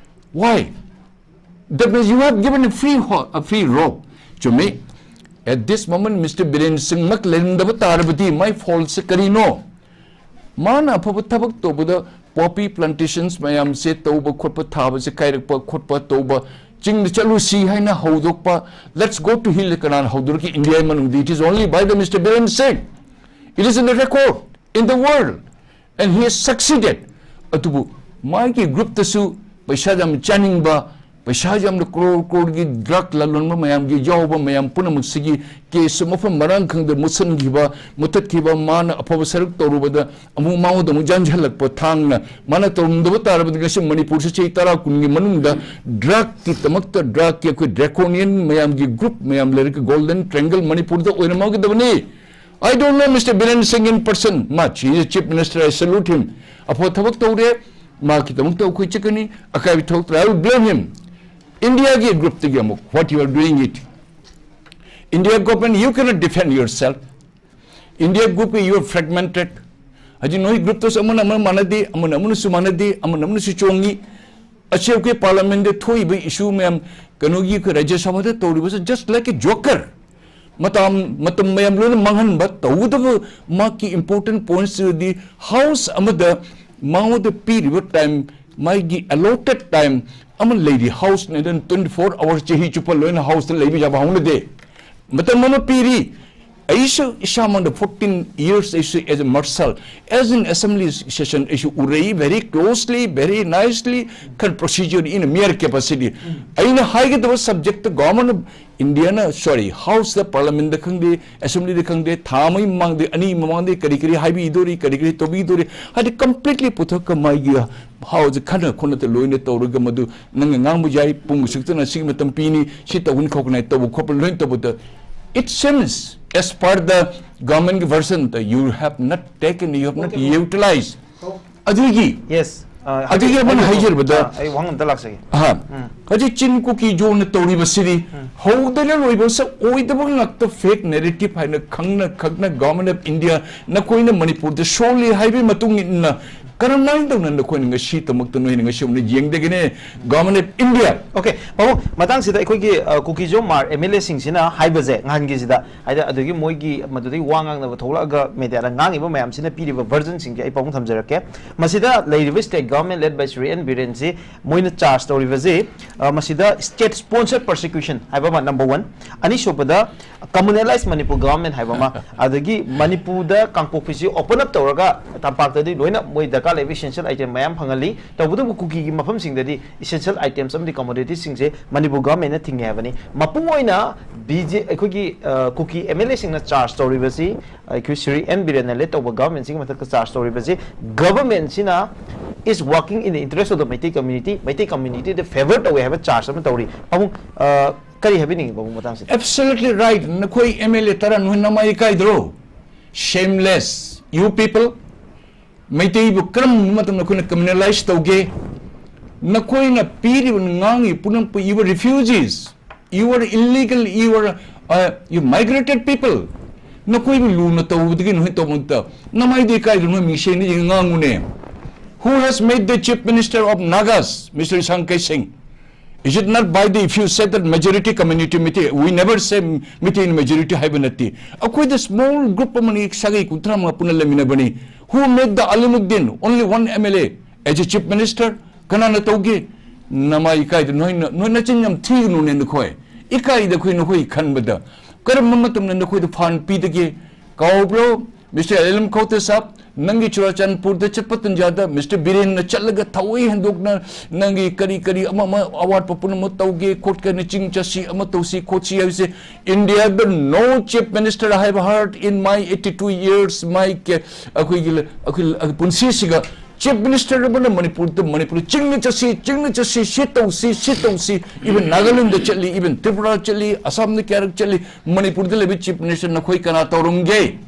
Why? That means you have given a free ho-, a free rope. To me, at this moment, Mister Biren Singh ꯃꯛ ꯂꯩꯔꯝꯗꯕ ꯇꯥꯔꯕꯗꯤ, my fault ꯁꯦ ꯀꯔꯤꯅꯣ? ꯃꯥꯅ ꯑꯐꯕ ꯊꯕꯛ ꯇꯧꯕꯗ, poppy plantations ꯃꯌꯥꯝꯁꯦ ꯇꯧꯕ ꯈꯣꯠꯄ, ꯊꯥꯕꯁꯦ ꯀꯥꯏꯔꯛꯄ ꯈꯣꯠꯄ ꯇꯧꯕ, ꯆꯤꯡꯗ ꯆꯠꯂꯨꯁꯤ ꯍꯥꯏꯅ ꯍꯧꯗꯣꯛꯄ, let's go to hill, ꯀꯅꯥꯅ ꯍꯧꯗꯣꯔꯛꯀꯦ? ꯏꯟꯗꯤꯌꯥ ꯃꯅꯨꯡꯗ, it is only by the Mister Biren Singh. It is in the record, in the world. And he has succeeded. ꯑꯗꯨꯕꯨ ꯃꯥꯒꯤ group ꯇꯁꯨ ꯄꯩꯁꯥ ꯌꯥꯝ ꯆꯥꯅꯤꯡꯕ, ꯄꯩꯁꯥ ꯌꯥꯝꯅ crore crore ꯒꯤ drug ꯂꯂꯣꯟꯕ ꯃꯌꯥꯝꯒꯤ ꯌꯥꯎꯕ ꯃꯌꯥꯝ ꯄꯨꯝꯅꯃꯛꯁꯤꯒꯤ case ꯁꯨ ꯃꯐꯝ ꯃꯔꯥꯡ ꯈꯪꯗ ꯃꯨꯠꯁꯟꯈꯤꯕ, ꯃꯨꯠꯊꯠꯈꯤꯕ, ꯃꯥꯅ ꯑꯐꯕ ꯁꯔꯨꯛ ꯇꯧꯔꯨꯕꯗ ꯑꯃꯨꯛ ꯃꯉꯣꯟꯗ ꯑꯃꯨꯛ ꯌꯥꯟꯁꯤꯜꯂꯛꯄ ꯊꯥꯡꯅ, ꯃꯥꯅ ꯇꯧꯔꯝꯗꯕ ꯇꯥꯔꯕꯗꯤ ꯉꯁꯤ ꯃꯅꯤꯄꯨꯔꯁꯤ ꯆꯍꯤ ꯇꯔꯥ ꯀꯨꯟꯒꯤ ꯃꯅꯨꯡꯗ drug ꯀꯤꯗꯃꯛꯇ, drug ꯀꯤ ꯑꯩꯈꯣꯏ draconian ꯃꯌꯥꯝꯒꯤ group ꯃꯌꯥꯝ ꯂꯩꯔꯒ golden triangle ꯃꯅꯤꯄꯨꯔꯗ ꯑꯣꯏꯔꯝꯃꯒꯗꯕꯅꯤ꯫ I don't know Mister Biren Singh in person much. He is a chief minister. I salute him. ꯑꯐꯕ ꯊꯕꯛ ꯇꯧꯔꯦ꯫ ꯃꯥꯒꯤꯗꯃꯛꯇ ꯑꯩꯈꯣꯏ ꯆꯠꯀꯅꯤ꯫ ꯑꯀꯥꯏꯕ ꯊꯣꯛꯇ꯭ꯔꯦ꯫ I will blame him. ꯏꯟꯗꯤꯌꯥꯒꯤ group ꯇꯒꯤ ꯑꯃꯨꯛ, what you are doing it? India government, you cannot defend yourself. India group, you are fragmented. ꯍꯧꯖꯤꯛ ꯅꯣꯏ group ꯇꯁꯨ ꯑꯃꯅ ꯑꯃꯅ ꯃꯥꯟꯅꯗꯦ, ꯑꯃꯅ ꯑꯃꯅꯁꯨ ꯃꯥꯟꯅꯗꯦ, ꯑꯃꯅ ꯑꯃꯅꯁꯨ ꯆꯣꯡꯉꯤ꯫ ꯑꯁꯤ ꯑꯩꯈꯣꯏ parliament ꯗ ꯊꯣꯛꯏꯕ issue ꯃꯌꯥꯝ, ꯀꯩꯅꯣꯒꯤ ꯑꯩꯈꯣꯏ ꯔꯥꯖ꯭ꯌ ꯁꯚꯥꯗ ꯇꯧꯔꯤꯕꯁꯦ just like a joker. ꯃꯇꯝ, ꯃꯇꯝ ꯃꯌꯥꯝ ꯂꯣꯏꯅ ꯃꯥꯡꯍꯟꯕ꯫ ꯇꯧꯒꯗꯕ ꯃꯥꯒꯤ important points ꯑꯗꯨꯗꯤ house ꯑꯃꯗ ꯃꯉꯣꯟꯗ ꯄꯤꯔꯤꯕ time, ꯃꯥꯒꯤ allotted time ꯑꯃ ꯂꯩꯔꯤ꯫ House ꯅ ꯑꯗꯨꯝ twenty four hours ꯆꯍꯤ ꯆꯨꯞꯄ ꯂꯣꯏꯅ house ꯇ ꯂꯩꯕ ꯌꯥꯕ ꯍꯧꯅꯗꯦ꯫ ꯃꯇꯝ ꯑꯃ ꯄꯤꯔꯤ꯫ ꯑꯩꯁꯨ ꯏꯁꯥꯃꯛꯅ fourteen years ꯑꯩꯁꯨ as a marshal, as in assembly session ꯑꯩꯁꯨ ꯎꯔꯛꯏ, very closely, very nicely, ꯈꯔ procedure in a mere capacity꯫ ꯑꯩꯅ ꯍꯥꯏꯒꯗꯕ subject ꯇ government of India ꯅ, sorry, house ꯇ, parliament ꯗ ꯈꯪꯗꯦ, assembly ꯗ ꯈꯪꯗꯦ, ꯊꯥ ꯑꯃꯒꯤ ꯃꯃꯥꯡꯗ, ꯑꯅꯤ ꯃꯃꯥꯡꯗ ꯀꯔꯤ ꯀꯔꯤ ꯍꯥꯏꯕꯤꯗꯣꯔꯤ, ꯀꯔꯤ ꯀꯔꯤ ꯇꯧꯕꯤꯗꯣꯔꯤ, ꯍꯥꯏꯗꯤ completely ꯄꯨꯊꯣꯛꯀ ꯃꯥꯒꯤ ꯍꯥꯎꯁ ꯈꯟꯅ ꯈꯣꯠꯅꯗ ꯂꯣꯏꯅ ꯇꯧꯔꯒ ꯃꯗꯨ ꯅꯪꯅ ꯉꯥꯡꯕ ꯌꯥꯏ, ꯄꯨꯡ ꯑꯁꯨꯛꯇꯅ ꯁꯤꯒꯤ ꯃꯇꯝ ꯄꯤꯅꯤ, ꯁꯤ ꯇꯧꯒꯅꯤ ꯈꯣꯠꯀꯅꯤ ꯍꯥꯏ ꯇꯧꯕ ꯈꯣꯠꯄ ꯂꯣꯏꯅ ꯇꯧꯕꯗ It seems, as per the government version, that you have not taken, you have not Okay. utilized. ꯑꯗꯨꯒꯤ ꯌꯦꯁ ꯑꯗꯨꯒꯤ ꯑꯃꯅ ꯍꯥꯏꯖꯔꯕꯗ ꯑꯩ ꯋꯥꯍꯪ ꯑꯝꯇ ꯂꯥꯛꯆꯒꯦ꯫ ꯑꯍꯥ, ꯍꯧꯖꯤꯛ ꯆꯤꯟ ꯀꯨꯀꯤ ꯖꯣꯅ ꯇꯧꯔꯤꯕꯁꯤꯗꯤ ꯍꯧꯗꯅ ꯂꯣꯏꯕꯁꯨ ꯑꯣꯏꯗꯕ ꯉꯥꯛꯇ, ꯐꯦꯛ ꯅꯦꯔꯦꯇꯤꯚ ꯍꯥꯏꯅ ꯈꯪꯅ ꯈꯪꯅ ꯒꯚꯔꯟꯃꯦꯟ ꯑꯣꯐ ꯏꯟꯗꯤꯌꯥ ꯅꯈꯣꯏꯅ ꯃꯅꯤꯄꯨꯔꯗ ꯁꯣꯜꯂꯤ ꯍꯥꯏꯕꯒꯤ ꯃꯇꯨꯡ ꯏꯟꯅ ꯀꯔꯝꯍꯥꯏꯅ ꯇꯧꯅ ꯅꯈꯣꯏꯅ ꯉꯁꯤꯗꯃꯛꯇ ꯅꯣꯏꯅ ꯉꯁꯤ ꯑꯃꯅ ꯌꯦꯡꯗꯒꯦꯅꯦ? ꯒꯚꯔꯟꯃꯦꯟ ꯑꯣꯐ ꯏꯟꯗꯤꯌꯥ ꯑꯣꯀꯦ, ꯄꯥꯕꯨꯡ, ꯃꯇꯥꯡꯁꯤꯗ ꯑꯩꯈꯣꯏꯒꯤ ꯑ, ꯀꯨꯀꯤ ꯖꯣ ꯃꯥꯔ ꯑꯦꯝ ꯑꯦꯜ ꯑꯦꯁꯤꯡꯁꯤꯅ ꯍꯥꯏꯕꯁꯦ ꯉꯍꯥꯟꯒꯤꯁꯤꯗ ꯍꯥꯏꯗꯤ ꯑꯗꯨꯒꯤ ꯃꯣꯏꯒꯤ ꯃꯗꯨꯗꯒꯤ ꯋꯥ ꯉꯥꯡꯅꯕ ꯊꯣꯛꯂꯛꯑꯒ ꯃꯦꯗꯤꯌꯥꯗ ꯉꯥꯡꯉꯤꯕ ꯃꯌꯥꯝꯁꯤꯅ ꯄꯤꯔꯤꯕ ꯚꯔꯖꯟꯁꯤꯡꯁꯦ ꯑꯩ ꯄꯥꯕꯨꯡ ꯊꯝꯖꯔꯛꯀꯦ꯫ ꯃꯁꯤꯗ ꯂꯩꯔꯤꯕ state government led by Shri N ꯕꯤꯔꯦꯟꯁꯤ ꯃꯣꯏꯅ ꯆꯥꯔꯖ ꯇꯧꯔꯤꯕꯁꯤ ꯑ, ꯃꯁꯤꯗ ꯁ꯭ꯇꯦꯠ ꯁ꯭ꯄꯣꯟꯁꯔ ꯄꯔꯁꯤꯀ꯭ꯌꯨꯁꯟ ꯍꯥꯏꯕ ꯑꯃ ꯅꯝꯕꯔ ꯋꯥꯟ, ꯑꯅꯤꯁꯨꯕꯗ ꯀꯝꯃꯨꯅꯦꯂꯥꯏꯁ ꯃꯅꯤꯄꯨꯔ ꯒꯚꯔꯟꯃꯦꯟ ꯍꯥꯏꯕ ꯑꯃ, ꯑꯗꯒꯤ ꯃꯅꯤꯄꯨꯔꯗ ꯀꯥꯡꯄꯣꯛꯄꯤꯁꯤ ꯑꯣꯄꯟ ꯑꯞ ꯇꯧꯔꯒ ꯇꯝꯄꯥꯛꯇꯗꯤ ꯂꯣꯏꯅ ꯃꯣꯏ ꯗꯔꯀꯥꯔ ꯂꯩꯕ ꯏꯁꯦꯟꯁꯤꯌꯦꯜ ꯑꯥꯏꯇꯦꯝ ꯃꯌꯥꯝ ꯐꯪꯍꯜꯂꯤ꯫ ꯇꯧꯕꯇꯕꯨ ꯀꯨꯀꯤꯒꯤ ꯃꯐꯝꯁꯤꯡꯗꯗꯤ ꯏꯁꯦꯟꯁꯤꯌꯦꯜ ꯑꯥꯏꯇꯦꯝꯁ ꯑꯃꯗꯤ ꯀꯃꯣꯗꯤꯇꯤꯁꯤꯡꯁꯦ ꯃꯅꯤꯄꯨꯔ ꯒꯚꯔꯟꯃꯦꯟꯅ ꯊꯤꯡꯉꯦ ꯍꯥꯏꯕꯅꯤ꯫ ꯃꯄꯨꯡ ꯑꯣꯏꯅ ꯕꯤ ꯖꯦ ꯑꯩꯈꯣꯏꯒꯤ ꯑ, ꯀꯨꯀꯤ ꯑꯦꯝ ꯑꯦꯜ ꯑꯦꯁꯤꯡꯅ ꯆꯥꯔꯖ ꯇꯧꯔꯤꯕꯁꯤ, ꯑꯩꯈꯣꯏ ꯁ꯭ꯔꯤ ꯑꯦꯟ ꯕꯤꯔꯦꯟꯅ ꯂꯤꯗ ꯇꯧꯕ ꯒꯚꯔꯟꯃꯦꯟꯁꯤꯒꯤ ꯃꯊꯛꯇ ꯆꯥꯔꯖ ꯇꯧꯔꯤꯕꯁꯤ, ꯒꯚꯔꯟꯃꯦꯟꯁꯤꯅ is working in the interest of the Meitei community, Meitei ꯀꯝꯃ꯭ꯌꯨꯅꯤꯇꯤꯗ ꯐꯦꯚꯔ ꯇꯧꯋꯦ ꯍꯥꯏꯕ ꯆꯥꯔꯖ ꯑꯃ ꯇꯧꯔꯤ꯫ ꯄꯥꯕꯨꯡ, ꯑ, ꯀꯔꯤ ꯍꯥꯏꯕꯤꯅꯤꯡꯉꯤ ꯄꯥꯕꯨꯡ ꯃꯇꯥꯡꯁꯤꯗ? Absolutely right. ꯅꯈꯣꯏ ꯑꯦꯝ ꯑꯦꯜ ꯑꯦ ꯇꯔꯥ ꯅꯣꯏ ꯅꯃꯥꯏ ꯏꯀꯥꯏꯗ꯭ꯔꯣ? Shameless, you people. ꯃꯩꯇꯩꯕꯨ ꯀꯔꯝꯕ ꯃꯇꯝꯗ ꯑꯩꯈꯣꯏꯅ ꯀꯝꯃ꯭ꯌꯨꯅꯦꯂꯥꯏꯁ ꯇꯧꯒꯦ? ꯅꯈꯣꯏꯅ ꯄꯤꯔꯤꯕ ꯉꯥꯡꯉꯤ ꯄꯨꯝꯅꯃꯛꯄꯨ, you are refugees, you are illegal, you are, uh, you migrated people. ꯅꯈꯣꯏꯕꯨ ꯂꯨꯅ ꯇꯧꯕꯗꯒꯤ ꯅꯈꯣꯏ ꯇꯧꯕꯗ ꯅꯃꯥꯏꯗꯤ ꯏꯀꯥꯏꯗ꯭ꯔꯣ? ꯅꯣꯏ ꯃꯤꯡꯁꯦꯟꯗ ꯌꯦꯡꯉ ꯉꯥꯡꯉꯨꯅꯦ꯫ Who has made the chief minister of Nagas, Mister Isang Keishing? Is it not by the, if you said that majority community, Meitei, we never say Meitei majority ꯍꯥꯏꯕ ꯅꯠꯇꯦ꯫ ꯑꯩꯈꯣꯏꯗ small group ꯑꯃꯅꯤ, ꯁꯥꯒꯩ ꯀꯨꯟꯊ꯭ꯔꯥ ꯃꯉꯥ ꯄꯨꯟꯅ ꯂꯩꯃꯤꯟꯅꯕꯅꯤ꯫ Who made the Alimuddin only one M L A as a chief minister? ꯀꯅꯥꯅ ꯇꯧꯒꯦ? ꯅꯃꯥꯏ ꯏꯀꯥꯏꯗ ꯅꯣꯏꯅ, ꯅꯣꯏ ꯅꯆꯤꯟ ꯌꯥꯝ ꯊꯤꯒꯅꯨꯅꯦ ꯅꯈꯣꯏ꯫ ꯏꯀꯥꯏꯗ ꯑꯩꯈꯣꯏ ꯅꯈꯣꯏ ꯈꯟꯕꯗ꯫ ꯀꯔꯝꯕ ꯃꯇꯝꯗ ꯅꯈꯣꯏꯗ ꯐꯥꯟ ꯄꯤꯗꯒꯦ? ꯀꯥꯎꯕ꯭ꯔꯣ? Mister L M Khote ꯁꯥꯕ, ꯅꯪꯒꯤ ꯆꯨꯔꯥꯆꯥꯟꯄꯨꯔꯗ ꯆꯠꯄ ꯇꯟꯖꯥꯗ Mister ꯕꯤꯔꯦꯟꯅ ꯆꯠꯂꯒ ꯊꯑꯣꯏ ꯍꯦꯟꯗꯣꯛꯅ ꯅꯪꯒꯤ ꯀꯔꯤ ꯀꯔꯤ ꯑꯃ ꯑꯃ ꯑꯋꯥꯠꯄ ꯄꯨꯝꯅꯃꯛ ꯇꯧꯒꯦ ꯈꯣꯠꯀꯦꯅ ꯆꯤꯡ ꯆꯠꯁꯤ ꯑꯃ ꯇꯧꯁꯤ ꯈꯣꯠꯁꯤ ꯍꯥꯏꯕꯁꯦ, India the no chief minister I have heard in my eighty two years, my ꯀꯦ-, ꯑꯩꯈꯣꯏꯒꯤ ꯂ-, ꯑꯩꯈꯣꯏ ꯂ-, ꯄꯨꯟꯁꯤꯁꯤꯒ Chief Minister ꯑꯃꯅ ꯃꯅꯤꯄꯨꯔꯗ, ꯃꯅꯤꯄꯨꯔ ꯆꯤꯡꯗ ꯆꯠꯁꯤ, ꯆꯤꯡꯗ ꯆꯠꯁꯤ, ꯁꯤ ꯇꯧꯁꯤ, ꯁꯤ ꯇꯧꯁꯤ, even ꯅꯥꯒꯥꯂꯦꯟꯗ ꯆꯠꯂꯤ, even ꯇ꯭ꯔꯤꯄꯨꯔꯥ ꯆꯠꯂꯤ, ꯑꯁꯥꯝꯗ ꯀꯌꯥꯔꯛ ꯆꯠꯂꯤ, ꯃꯅꯤꯄꯨꯔꯗ ꯂꯩꯕ Chief Minister ꯅꯈꯣꯏ ꯀꯅꯥ ꯇꯧꯔꯝꯒꯦ?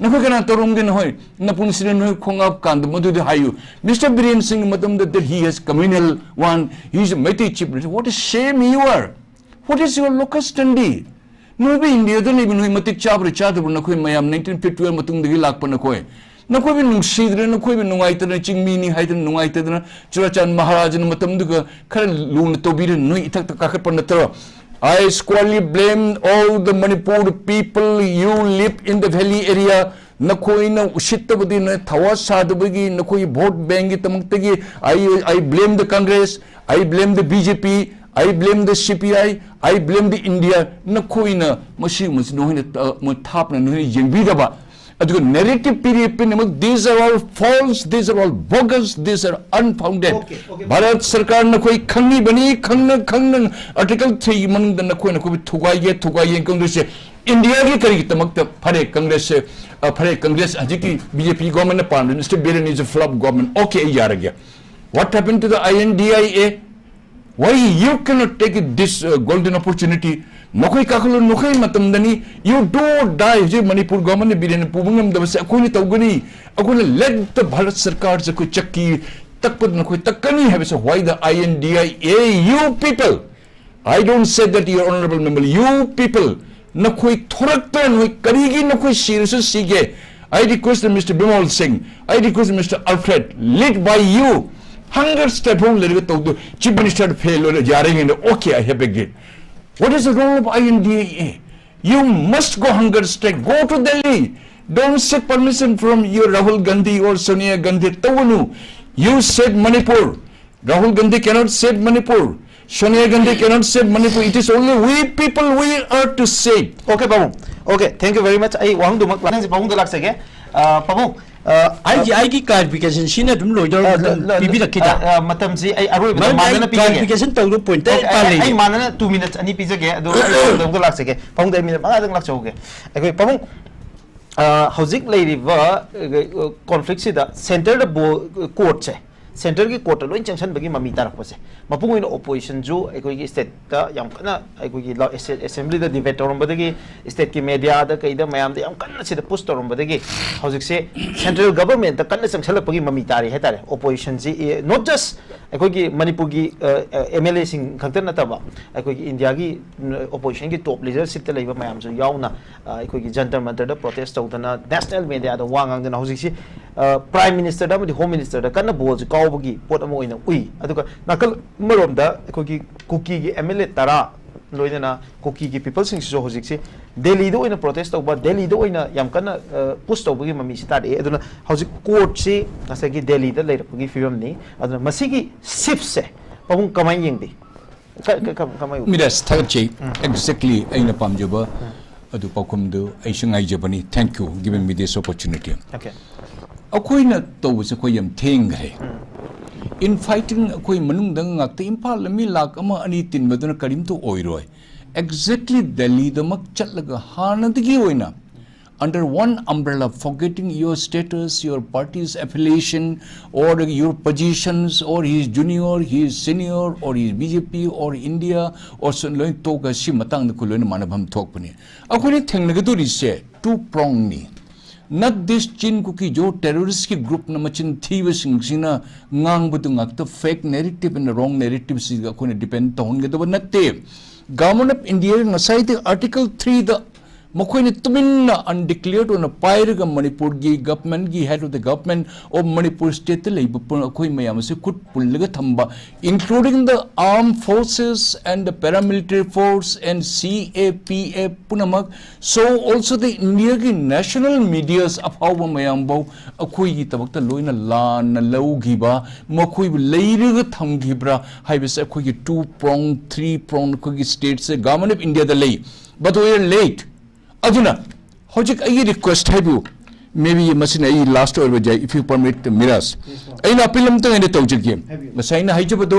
ꯅꯈꯣꯏ ꯀꯅꯥ ꯇꯧꯔꯝꯒꯦ? ꯅꯈꯣꯏ ꯅꯄꯨꯟꯁꯤꯗ ꯅꯈꯣꯏ ꯈꯣꯡꯉꯥꯞ ꯀꯥꯟꯗ ꯃꯗꯨꯗꯤ ꯍꯥꯏꯌꯨ꯫ Mister Biren Singh ꯃꯇꯝꯗ that he has communal one, he is a Meitei Chief Minister. What a shame you are. What is your locus standi? ꯅꯣꯏꯕꯨ ꯏꯟꯗꯤꯌꯥꯗ ꯂꯩꯕ ꯅꯣꯏ ꯃꯇꯤꯛ ꯆꯥꯕ꯭ꯔꯥ ꯆꯥꯗꯕ꯭ꯔꯥ? ꯅꯈꯣꯏ ꯃꯌꯥꯝ nineteen fifty one ꯃꯇꯨꯡꯗꯒꯤ ꯂꯥꯛꯄ ꯅꯈꯣꯏ, ꯅꯈꯣꯏꯕꯨ ꯅꯨꯡꯁꯤꯗꯅ, ꯅꯈꯣꯏꯕꯨ ꯅꯨꯡꯉꯥꯏꯇꯗꯅ, ꯆꯤꯡꯃꯤꯅꯤ ꯍꯥꯏꯗꯅ ꯅꯨꯡꯉꯥꯏꯇꯗꯅ ꯆꯨꯔꯥꯆꯥꯟ ꯃꯍꯥꯔꯥꯖꯅ ꯃꯇꯝꯗꯨꯒ ꯈꯔ ꯂꯨꯅ ꯇꯧꯕꯤꯔ ꯅꯣꯏ ꯏꯊꯛꯇ ꯀꯥꯈꯠꯄ ꯅꯠꯇ꯭ꯔꯣ? I squarely blame all the Manipur people. You live in the valley area. ꯅꯈꯣꯏꯅ ꯎꯁꯤꯠꯇꯕꯗꯤ, ꯅ ꯊꯋꯥ ꯁꯥꯗꯕꯒꯤ, ꯅꯈꯣꯏꯒꯤ vote bankꯀꯤꯗꯃꯛꯇꯒꯤ I, I blame the Congress, I blame the B J P, I blame the C P I, I blame the India. ꯅꯈꯣꯏꯅ ꯃꯁꯤꯒꯨꯝꯕꯁꯤ ꯅꯈꯣꯏꯅ, ꯑ, ꯃ-, ꯊꯥꯞꯅ ꯅꯈꯣꯏꯅ ꯌꯦꯡꯕꯤꯗꯕ, ꯑꯗꯨꯒ narrative ꯄꯤꯔꯤ ꯄꯨꯝꯅꯃꯛ, these are all false, these are all bogus, these are unfounded. Okay, okay. Bharat ꯁꯔꯀꯥꯔ ꯅꯈꯣꯏ ꯈꯪꯉꯤꯕꯅꯤ, ꯈꯪꯅ ꯈꯪꯅ Article three ꯃꯅꯨꯡꯗ ꯅꯈꯣꯏꯅ ꯑꯩꯈꯣꯏꯕꯨ ꯊꯨꯒꯥꯏꯒꯦ, ꯊꯨꯒꯥꯏꯒꯦ ꯀꯧꯗꯣꯏꯁꯦ꯫ ꯏꯟꯗꯤꯌꯥꯒꯤ ꯀꯔꯤꯒꯤꯗꯃꯛꯇ? ꯐꯔꯦ, ꯀꯪꯒ꯭ꯔꯦꯁꯁꯦ, ꯑ, ꯐꯔꯦ, ꯀꯪꯒ꯭ꯔꯦꯁ ꯍꯧꯖꯤꯛꯀꯤ B J P governmentꯅ ꯄꯥꯝꯃꯤ, Mister Biren is a flop government. Okay, ꯑꯩ ꯌꯥꯔꯒꯦ꯫ What happened to the I N D I A? Why you cannot take it this, uh, golden opportunity? ꯅꯈꯣꯏ ꯀꯥꯈꯠꯂꯨ, ꯅꯈꯣꯏ ꯃꯇꯝꯗꯅꯤ꯫ You do or die. ꯍꯧꯖꯤꯛ ꯃꯅꯤꯄꯨꯔ governmentꯅ ꯕꯤꯔꯦꯟꯅ ꯄꯨꯕ ꯉꯝꯗꯕꯁꯦ ꯑꯩꯈꯣꯏꯅ ꯇꯧꯒꯅꯤ꯫ ꯑꯩꯈꯣꯏꯅ let the Bharat ꯁꯔꯀꯥꯔꯁꯦ ꯑꯩꯈꯣꯏ ꯆꯛꯀꯤ ꯇꯛꯄꯗ ꯅꯈꯣꯏ ꯇꯛꯀꯅꯤ ꯍꯥꯏꯕꯁꯦ, why the I N D I A, you people? I don't say that, your honorable member, you people, ꯅꯈꯣꯏ ꯊꯣꯔꯛꯇ꯭ꯔ ꯅꯈꯣꯏ ꯀꯔꯤꯒꯤ ꯅꯈꯣꯏ ꯁꯤꯔꯁꯨ ꯁꯤꯒꯦ꯫ I request Mister Bimal Singh, I request Mister Alfred, led by you, hunger strike ꯐꯥꯎ ꯂꯩꯔꯒ ꯇꯧꯗꯣ, Chief Minister fail ꯑꯣꯏꯔ ꯌꯥꯔꯦ ꯍꯥꯏꯅ, okay, I have agreed. What is the role of I N D I A? You must go hunger strike, go to Delhi. Don't seek permission from your Rahul Gandhi or Sonia Gandhi. ꯇꯧꯒꯅꯨ. You save Manipur. Rahul Gandhi cannot save Manipur. Sonia Gandhi cannot save Manipur. It is only we people we are to save. Okay, ꯄꯥꯕꯨꯡ꯫ Okay, thank you very much. ꯑꯩ ꯋꯥꯍꯪꯗꯨꯃꯛ ꯅꯪꯁꯦ ꯄꯥꯕꯨꯡꯗ ꯂꯥꯛꯆꯒꯦ꯫ ꯑ, ꯄꯥꯕꯨꯡ, ꯑ, ꯑꯩꯒꯤ, ꯑꯩꯒꯤ clarification ꯁꯤꯅ ꯑꯗꯨꯝ ꯂꯣꯏꯗꯧꯔ ꯑ, ꯂ-, ꯂ-, ꯄꯤꯕꯤꯔꯛꯈꯤꯗ꯫ ꯑ, ꯑ, ꯃꯇꯝꯁꯤ ꯑꯩ ꯑꯔꯣꯏꯕꯗ ꯃꯔꯝꯗꯤ ꯑꯩ ꯃꯥꯟꯅꯅ ꯄꯤꯖꯒꯦ꯫ Clarification ꯇꯧꯗꯧ point ꯑꯩ Okay, ꯑꯩ, ꯄꯥꯜꯂꯤꯅꯦ꯫ ꯑꯩ ꯃꯥꯟꯅꯅ two minutes ꯑꯅꯤ ꯄꯤꯖꯒꯦ꯫ ꯑꯗꯨꯒ ꯑꯩ ꯄꯥꯕꯨꯡꯗ ꯑꯃꯨꯛꯀ ꯂꯥꯛꯆꯒꯦ꯫ ꯄꯥꯕꯨꯡꯗ ꯑꯩ minute ꯃꯉꯥꯗꯪ ꯂꯥꯛꯆꯍꯧꯒꯦ꯫ ꯑꯩꯈꯣꯏ ꯄꯥꯕꯨꯡ, ꯑ, ꯍꯧꯖꯤꯛ ꯂꯩꯔꯤꯕ ꯀꯣꯟꯐ꯭ꯂꯤꯛꯁꯤꯗ ꯁꯦꯟꯇꯔꯗ ꯕꯣꯜ ꯀꯣꯔꯠꯁꯦ, ꯁꯦꯟꯇꯔꯒꯤ ꯀꯣꯔꯠꯇ ꯂꯣꯏ ꯆꯪꯁꯟꯕꯒꯤ ꯃꯃꯤ ꯇꯥꯔꯛꯄꯁꯦ, ꯃꯄꯨꯡ ꯑꯣꯏꯅ ꯑꯣꯄꯣꯖꯤꯁꯟꯁꯨ ꯑꯩꯈꯣꯏꯒꯤ ꯁ꯭ꯇꯦꯠꯇ ꯌꯥꯝ ꯀꯟꯅ ꯑꯩꯈꯣꯏꯒꯤ ꯂ-, ꯑꯦꯁꯦ-, ꯑꯦꯁꯦꯝꯕ꯭ꯂꯤꯗ ꯗꯤꯕꯦꯠ ꯇꯧꯔꯝꯕꯗꯒꯤ, ꯁ꯭ꯇꯦꯠꯀꯤ ꯃꯦꯗꯤꯌꯥꯗ ꯀꯩꯗ ꯃꯌꯥꯝꯗ ꯌꯥꯝ ꯀꯟꯅ ꯁꯤꯗ ꯄꯨꯁ ꯇꯧꯔꯝꯕꯗꯒꯤ ꯍꯧꯖꯤꯛꯁꯦ ꯁꯦꯟꯇ꯭ꯔꯦꯜ ꯒꯚꯔꯟꯃꯦꯟꯠꯇ ꯀꯟꯅ ꯆꯪꯁꯜꯂꯛꯄꯒꯤ ꯃꯃꯤ ꯇꯥꯔꯤ ꯍꯥꯏꯇꯥꯔꯦ꯫ ꯑꯣꯄꯣꯖꯤꯁꯟꯁꯤ, ꯑꯦ, not just ꯑꯩꯈꯣꯏꯒꯤ ꯃꯅꯤꯄꯨꯔꯒꯤ, ꯑ, ꯑ, ꯑꯦꯝ ꯑꯦꯜ ꯑꯦꯁꯤꯡ ꯈꯛꯇ ꯅꯠꯇꯕ, ꯑꯩꯈꯣꯏꯒꯤ ꯏꯟꯗꯤꯌꯥꯒꯤ, ꯎꯝ, ꯑꯣꯄꯣꯖꯤꯁꯟꯒꯤ ꯇꯣꯞ ꯂꯤꯗꯔꯁꯤꯞꯇ ꯂꯩꯕ ꯃꯌꯥꯝꯁꯨ ꯌꯥꯎꯅ, ꯑ, ꯑꯩꯈꯣꯏꯒꯤ ꯖꯟꯇꯔ ꯃꯟꯇꯔꯗ ꯄ꯭ꯔꯣꯇꯦꯁ ꯇꯧꯗꯅ, ꯅꯦꯁꯅꯦꯜ ꯃꯦꯗꯤꯌꯥꯗ ꯋꯥ ꯉꯥꯡꯗꯅ ꯍꯧꯖꯤꯛꯁꯤ, ꯑ, ꯄ꯭ꯔꯥꯏꯝ ꯃꯤꯅꯤꯁꯇꯔꯗ ꯑꯃꯗꯤ ꯍꯣꯝ ꯃꯤꯅꯤꯁꯇꯔꯗ ꯀꯟꯅ ꯕꯣꯜꯁꯤ ꯀꯥꯎꯕꯒꯤ ꯄꯣꯠ ꯑꯃ ꯑꯣꯏꯅ ꯎꯏ꯫ ꯑꯗꯨꯒ ꯅꯥꯀꯜ ꯑꯃꯔꯣꯝꯗ ꯑꯩꯈꯣꯏꯒꯤ ꯀꯨꯀꯤꯒꯤ ꯑꯦꯝ ꯑꯦꯜ ꯑꯦ ꯇꯔꯥ, ꯂꯣꯏꯅꯅ ꯀꯨꯀꯤꯒꯤ ꯄꯤꯄꯜꯁꯤꯡꯁꯤꯁꯨ ꯍꯧꯖꯤꯛꯁꯤ ꯗꯦꯜꯂꯤꯗ ꯑꯣꯏꯅ ꯄ꯭ꯔꯣꯇꯦꯁ ꯇꯧꯕ, ꯗꯦꯜꯂꯤꯗ ꯑꯣꯏꯅ ꯌꯥꯝ ꯀꯟꯅ, ꯑ, ꯄꯨꯁ ꯇꯧꯕꯒꯤ ꯃꯃꯤꯁꯤ ꯇꯥꯔꯛꯑꯦ꯫ ꯑꯗꯨꯅ ꯍꯧꯖꯤꯛ ꯀꯣꯔꯠꯁꯤ ꯉꯁꯥꯏꯒꯤ ꯗꯦꯜꯂꯤꯗ ꯂꯩꯔꯛꯄꯒꯤ ꯐꯤꯕꯝꯅꯤ꯫ ꯑꯗꯨꯅ ꯃꯁꯤꯒꯤ ꯁꯤꯐꯁꯦ ꯄꯥꯕꯨꯡ ꯀꯃꯥꯏꯅ ꯌꯦꯡꯕꯤ? ꯀ-, ꯀ-, ꯀ-, ꯀꯃꯥꯏꯅ ꯎꯕꯤ? ꯃꯤꯔꯥꯖ, ꯊꯥꯒꯠꯆꯩ꯫ ꯎꯝ꯫ Exactly ꯑꯩꯅ ꯄꯥꯝꯖꯕ ꯎꯝ꯫ ꯑꯗꯨ ꯄꯥꯎꯈꯨꯝꯗꯨ ꯑꯩꯁꯨ ꯉꯥꯏꯖꯕꯅꯤ꯫ Thank you giving me this opportunity. Okay. ꯑꯩꯈꯣꯏꯅ ꯇꯧꯕꯁꯦ ꯑꯩꯈꯣꯏ ꯌꯥꯝ ꯊꯦꯡꯈ꯭ꯔꯦ꯫ ꯎꯝ꯫ ꯏꯟꯐꯥꯏꯇꯤꯡ ꯑꯩꯈꯣꯏ ꯃꯅꯨꯡꯗ ꯉꯥꯛꯇ ꯏꯝꯐꯥꯜꯗ ꯃꯤ ꯂꯥꯛ ꯑꯃ ꯑꯅꯤ ꯇꯤꯟꯕꯗꯨꯅ ꯀꯔꯤꯝꯇ ꯑꯣꯏꯔꯣꯏ꯫ Exactly ꯗꯦꯜꯂꯤꯗꯃꯛ ꯆꯠꯂꯒ ꯍꯥꯟꯅꯗꯒꯤ ꯑꯣꯏꯅ under one umbrella, forgetting your status, your party's affiliation, or your positions, or he is junior, he is senior, or he is B J P, or India, or so, ꯂꯣꯏ ꯇꯣꯛꯑꯒ ꯁꯤ ꯃꯇꯥꯡꯗ ꯑꯩꯈꯣꯏ ꯂꯣꯏꯅ ꯃꯥꯟꯅꯐꯝ ꯊꯣꯛꯄꯅꯤ꯫ ꯑꯩꯈꯣꯏꯅ ꯊꯦꯡꯅꯒꯗꯧꯔꯤꯁꯦ two prongꯅꯤ꯫ Not this Chin Kuki Zo terroristꯀꯤ groupꯅ ꯃꯆꯤꯟ ꯊꯤꯕꯁꯤꯡꯁꯤꯅ ꯉꯥꯡꯕꯗꯨ ꯉꯥꯛꯇ fake narrative and wrong narrativeꯁꯤꯒ ꯑꯩꯈꯣꯏꯅ depend ꯇꯧꯍꯟꯒꯗꯕ ꯅꯠꯇꯦ꯫ Government of India ꯉꯁꯥꯏꯗꯤ Article threeꯗ ꯃꯈꯣꯏꯅ ꯇꯨꯃꯤꯟꯅ undeclared ꯑꯣꯏꯅ ꯄꯥꯏꯔꯒ ꯃꯅꯤꯄꯨꯔꯒꯤ governmentꯀꯤ head of the government of Manipur stateꯇ ꯂꯩꯕ ꯄꯨꯝ-, ꯑꯩꯈꯣꯏ ꯃꯌꯥꯝ ꯑꯁꯤ ꯈꯨꯠ ꯄꯨꯜꯂꯒ ꯊꯝꯕ, including the armed forces and the paramilitary force and C A P F ꯄꯨꯝꯅꯃꯛ, so also the Indiaꯒꯤ national medias ꯑꯐꯥꯎꯕ ꯃꯌꯥꯝꯐꯥꯎ ꯑꯩꯈꯣꯏꯒꯤ ꯊꯕꯛꯇ ꯂꯣꯏꯅ ꯂꯥꯟꯅ ꯂꯧꯈꯤꯕ, ꯃꯈꯣꯏꯕꯨ ꯂꯩꯔꯒ ꯊꯝꯈꯤꯕ꯭ꯔꯥ ꯍꯥꯏꯕꯁꯦ ꯑꯩꯈꯣꯏꯒꯤ two prong, three prong ꯑꯩꯈꯣꯏꯒꯤ stateꯁꯦ Government of Indiaꯗ ꯂꯩ꯫ But we are late. ꯑꯗꯨꯅ ꯍꯧꯖꯤꯛ ꯑꯩꯒꯤ request ꯍꯥꯏꯕꯨ, maybe ꯃꯁꯤꯅ ꯑꯩ last ꯑꯣꯏꯔꯕ ꯌꯥꯏ, if you permit, ꯃꯤꯔꯥꯖ꯫ ꯑꯩꯅ appeal ꯑꯝꯇꯪ ꯑꯩꯅ ꯇꯧꯖꯒꯦ꯫ ꯉꯁꯥꯏ ꯑꯩꯅ ꯍꯥꯏꯖꯕꯗꯣ,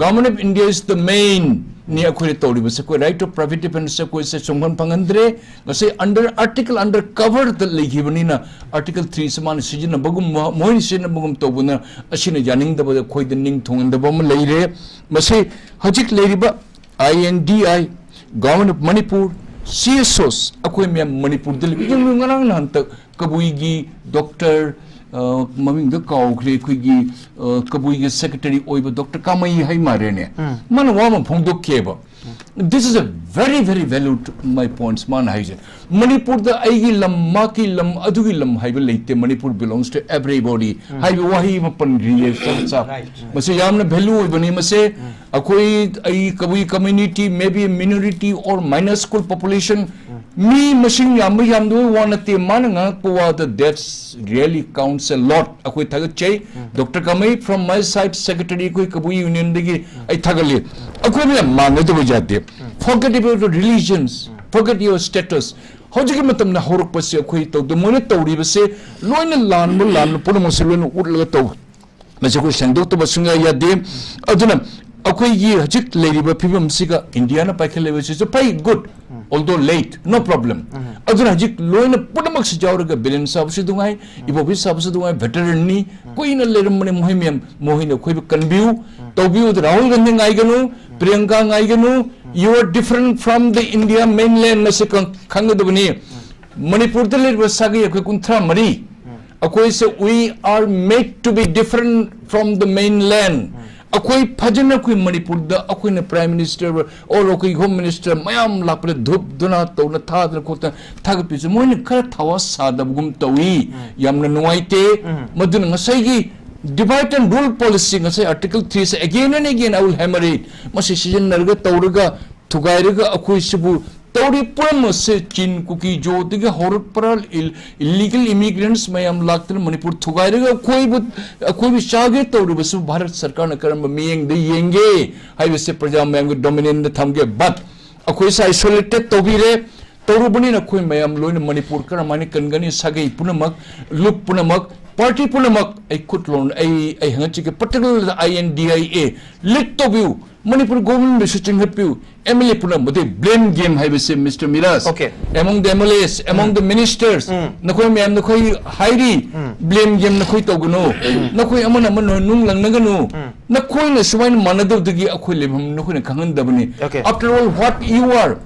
Government of India is the main ꯅꯤ ꯑꯩꯈꯣꯏꯅ ꯇꯧꯔꯤꯕꯁꯦ꯫ ꯑꯩꯈꯣꯏ right of private defense ꯑꯩꯈꯣꯏꯁꯦ ꯁꯨꯡꯐꯪ ꯐꯪꯍꯟꯗ꯭ꯔꯦ꯫ ꯉꯁꯤ under article under cover ꯗ ꯂꯩꯈꯤꯕꯅꯤꯅ article three ꯁꯦ ꯃꯥꯅ ꯁꯤꯖꯤꯟꯅꯕꯒꯨꯝ, ꯃꯣꯏꯅ ꯁꯤꯖꯤꯟꯅꯕꯒꯨꯝ ꯇꯧꯕꯅ, ꯑꯁꯤꯅ ꯌꯥꯅꯤꯡꯗꯕꯗ ꯑꯩꯈꯣꯏꯗ ꯅꯤꯡ ꯊꯨꯡꯍꯟꯗꯕ ꯑꯃ ꯂꯩꯔꯦ꯫ ꯃꯁꯤ ꯍꯧꯖꯤꯛ ꯂꯩꯔꯤꯕ I N D I, Government of Manipur, C S Os, ꯑꯩꯈꯣꯏ ꯃꯌꯥꯝ ꯃꯅꯤꯄꯨꯔꯗ ꯂꯩꯕ, ꯌꯦꯡꯉꯨ, ꯉꯔꯥꯡ ꯅꯍꯥꯟꯇ ꯀꯕꯨꯏꯒꯤ doctor, ꯑ, ꯃꯃꯤꯡꯗꯣ ꯀꯥꯎꯈ꯭ꯔꯦ, ꯑꯩꯈꯣꯏꯒꯤ, ꯑ, ꯀꯕꯨꯏꯒꯤ secretary ꯑꯣꯏꯕ doctor ꯀꯥꯃꯩ ꯍꯥꯏ ꯃꯥꯜꯂꯦꯅꯦ꯫ ꯎꯝ꯫ ꯃꯥꯅ ꯋꯥ ꯑꯃ ꯐꯣꯡꯗꯣꯛꯈꯤꯑꯕ꯫ This is a very, very valid my points ꯃꯥꯅ ꯍꯥꯏꯁꯦ꯫ ꯃꯅꯤꯄꯨꯔꯗ ꯑꯩꯒꯤ ꯂꯝ, ꯃꯥꯒꯤ ꯂꯝ, ꯑꯗꯨꯒꯤ ꯂꯝ ꯍꯥꯏꯕ ꯂꯩꯇꯦ꯫ Manipur belongs to everybody ꯎꯝ꯫ ꯍꯥꯏꯕ ꯋꯥꯍꯩ ꯑꯃ ꯄꯟꯈ꯭ꯔꯤꯌꯦ, ꯆꯞ ꯆꯥ꯫ Right, right. ꯃꯁꯤ ꯌꯥꯝꯅ value ꯑꯣꯏꯕꯅꯤ꯫ ꯃꯁꯦ ꯎꯝ꯫ ꯑꯩꯈꯣꯏ, ꯑꯩ ꯀꯕꯨꯏ community, maybe a minority or minuscule population, ꯎꯝ꯫ ꯃꯤ ꯃꯁꯤꯡ ꯌꯥꯝꯕ ꯌꯥꯝꯗꯕ ꯋꯥ ꯅꯠꯇꯦ꯫ ꯃꯥꯅ ꯉꯥꯡꯉꯛꯄ ꯋꯥꯗ, that's really counts a lot꯫ ꯑꯩꯈꯣꯏ ꯊꯥꯒꯠꯆꯩ꯫ ꯎꯝ꯫ Doctor ꯀꯥꯃꯩ, from my side, secretary ꯑꯩꯈꯣꯏ ꯀꯕꯨꯏ unionꯗꯒꯤ ꯑꯩ ꯊꯥꯒꯠꯂꯤ꯫ ꯑꯩꯈꯣꯏ ꯃꯌꯥꯝ ꯃꯥꯟꯅꯗꯕ ꯌꯥꯗꯦ꯫ ꯎꯝ꯫ Forget about religions, um. Forget your status꯫ ꯍꯧꯖꯤꯛꯀꯤ ꯃꯇꯝꯗ ꯍꯧꯔꯛꯄꯁꯦ ꯑꯩꯈꯣꯏ ꯇꯧꯗ, ꯃꯣꯏꯅ ꯇꯧꯔꯤꯕꯁꯦ ꯂꯣꯏꯅ ꯂꯥꯟꯕ, ꯂꯥꯟꯕ ꯄꯨꯝꯅꯃꯛꯁꯦ ꯂꯣꯏꯅ ꯎꯠꯂꯒ ꯇꯧ꯫ ꯃꯁꯤ ꯑꯩꯈꯣꯏ ꯁꯦꯡꯗꯣꯛꯇꯕ ꯁꯨꯡꯌꯥ ꯌꯥꯗꯦ꯫ ꯑꯗꯨꯅ ꯑꯩꯈꯣꯏꯒꯤ ꯍꯧꯖꯤꯛ ꯂꯩꯔꯤꯕ ꯐꯤꯕꯝꯁꯤꯒ ꯏꯟꯗꯤꯌꯥꯅ ꯄꯥꯏꯈꯠꯂꯤꯕꯁꯤꯁꯨ ꯐꯩ, good, ꯎꯝ꯫ Although late, no problem꯫ ꯎꯝ꯫ ꯑꯗꯨꯅ ꯍꯧꯖꯤꯛ ꯂꯣꯏꯅ ꯄꯨꯝꯅꯃꯛꯁꯤ ꯌꯥꯎꯔꯒ ꯕꯤꯔꯦꯟ ꯁꯥꯕꯁꯨ ꯅꯨꯡꯉꯥꯏ, ꯎꯝ꯫ ꯏꯕꯣꯕꯤ ꯁꯥꯕꯁꯨ ꯅꯨꯡꯉꯥꯏ, veteran ꯅꯤ, ꯎꯝ꯫ ꯀꯨꯏꯅ ꯂꯩꯔꯝꯕꯅꯤ ꯃꯣꯏ ꯃꯌꯥꯝ, ꯃꯣꯏꯅ ꯑꯩꯈꯣꯏꯕꯨ ꯀꯟꯕꯤꯌꯨ, ꯎꯝ꯫ ꯇꯧꯕꯤꯌꯨ꯫ ꯔꯥꯍꯨꯜ ꯒꯥꯟꯙꯤ ꯉꯥꯏꯒꯅꯨ, ꯎꯝ꯫ ꯄ꯭ꯔꯤꯌꯥꯡꯀꯥ ꯉꯥꯏꯒꯅꯨ, ꯎꯝ꯫ You are different from the India mainland ꯅ ꯁꯤ ꯈꯪ-, ꯈꯪꯒꯗꯕꯅꯤ꯫ ꯎꯝ꯫ ꯃꯅꯤꯄꯨꯔꯗ ꯂꯩꯔꯤꯕ ꯁꯥꯒꯩ ꯑꯩꯈꯣꯏ ꯀꯨꯟꯊ꯭ꯔꯥ ꯃꯔꯤ, ꯎꯝ꯫ ꯑꯩꯈꯣꯏꯁꯦ, we are made to be different from the mainland꯫ ꯎꯝ꯫ ꯑꯩꯈꯣꯏ ꯐꯖꯅ ꯑꯩꯈꯣꯏ ꯃꯅꯤꯄꯨꯔꯗ ꯑꯩꯈꯣꯏꯅ prime minister or ꯑꯩꯈꯣꯏ home minister ꯃꯌꯥꯝ ꯂꯥꯛꯄꯗ ꯙꯨꯞ ꯙꯨꯅꯥ ꯇꯧꯅ ꯊꯥꯗꯅ ꯈꯣꯠꯇꯅ ꯊꯥꯒꯠꯄꯤꯁꯦ ꯃꯣꯏꯅ ꯈꯔ ꯊꯋꯥ ꯁꯥꯗꯕꯒꯨꯝ ꯇꯧꯏ꯫ ꯎꯝ꯫ ꯌꯥꯝꯅ ꯅꯨꯡꯉꯥꯏꯇꯦ꯫ ꯎꯝ꯫ ꯃꯗꯨꯅ ꯉꯁꯥꯏꯒꯤ divide and rule policy, ꯉꯁꯥꯏ article three say again and again I will hammer it, ꯃꯁꯤ ꯁꯤꯖꯤꯟꯅꯔꯒ ꯇꯧꯔꯒ ꯊꯨꯒꯥꯏꯔꯒ ꯑꯩꯈꯣꯏꯁꯤꯕꯨ ꯇꯧꯔꯤ ꯄꯨꯝꯅꯃꯛꯁꯦ ꯆꯤꯟ ꯀꯨꯀꯤ ꯖꯣꯗꯒꯤ ꯍꯧꯔꯛꯄ꯭ꯔꯥ, ꯏꯜ-, illegal immigrants ꯃꯌꯥꯝ ꯂꯥꯛꯇꯨꯅ ꯃꯅꯤꯄꯨꯔ ꯊꯨꯒꯥꯏꯔꯒ ꯑꯩꯈꯣꯏꯕꯨ, ꯑꯩꯈꯣꯏꯕꯨ ꯆꯥꯒꯦ ꯇꯧꯔꯤꯕꯁꯨ ꯚꯥꯔꯠ ꯁꯔꯀꯥꯔꯅ ꯀꯔꯝꯕ ꯃꯤꯠꯌꯦꯡꯗ ꯌꯦꯡꯒꯦ ꯍꯥꯏꯕꯁꯦ ꯄ꯭ꯔꯖꯥ ꯃꯌꯥꯝꯒꯤ domain ꯗ ꯊꯝꯒꯦ꯫ But ꯑꯩꯈꯣꯏꯁꯦ isolated ꯇꯧꯕꯤꯔꯦ꯫ ꯇꯧꯔꯨꯕꯅꯤꯅ ꯑꯩꯈꯣꯏ ꯃꯌꯥꯝ ꯂꯣꯏꯅ ꯃꯅꯤꯄꯨꯔ ꯀꯔꯝꯍꯥꯏꯅ ꯀꯟꯒꯅꯤ? ꯁꯥꯒꯩ ꯄꯨꯝꯅꯃꯛ, ꯂꯨꯞ ꯄꯨꯝꯅꯃꯛ, party ꯄꯨꯝꯅꯃꯛ ꯑꯩ ꯈꯨꯠ ꯂꯣꯟ-, ꯑꯩ, ꯑꯩ ꯍꯪꯒꯠꯆꯒꯦ꯫ Particularly I N D I A, lead ꯇꯧꯕꯤꯌꯨ꯫ ꯃꯅꯤꯄꯨꯔ ꯒꯣꯚꯔꯟꯃꯦꯟꯕꯨꯁꯨ ꯆꯤꯡꯈꯠꯄꯤꯌꯨ꯫ ꯑꯦꯝ ꯑꯦꯜ ꯑꯦ ꯄꯨꯝꯅꯃꯛ, ꯃꯗꯨ ꯕ꯭ꯂꯦꯝ ꯒꯦꯝ ꯍꯥꯏꯕꯁꯦ, ꯃꯤꯁꯇꯔ ꯃꯤꯔꯥꯖ, Okay. ꯑꯦꯃꯣꯡ ꯗ ꯑꯦꯝ ꯑꯦꯜ ꯑꯦꯁ, ꯑꯦꯃꯣꯡ ꯗ ꯃꯤꯅꯤꯁꯇꯔꯁ, ꯅꯈꯣꯏ ꯃꯌꯥꯝ ꯅꯈꯣꯏ ꯍꯥꯏꯔꯤ, ꯕ꯭ꯂꯦꯝ ꯒꯦꯝ ꯅꯈꯣꯏ ꯇꯧꯒꯅꯨ, ꯅꯈꯣꯏ ꯑꯃꯅ ꯑꯃꯅ ꯅꯨꯡ ꯂꯪꯅꯒꯅꯨ, ꯅꯈꯣꯏꯅ ꯁꯨꯃꯥꯏꯅ ꯃꯥꯟꯅꯗꯕꯗꯒꯤ ꯑꯩꯈꯣꯏ ꯂꯩꯐꯝ ꯅꯈꯣꯏꯅ ꯈꯪꯍꯟꯗꯕꯅꯤ꯫ Okay. After all, what you are,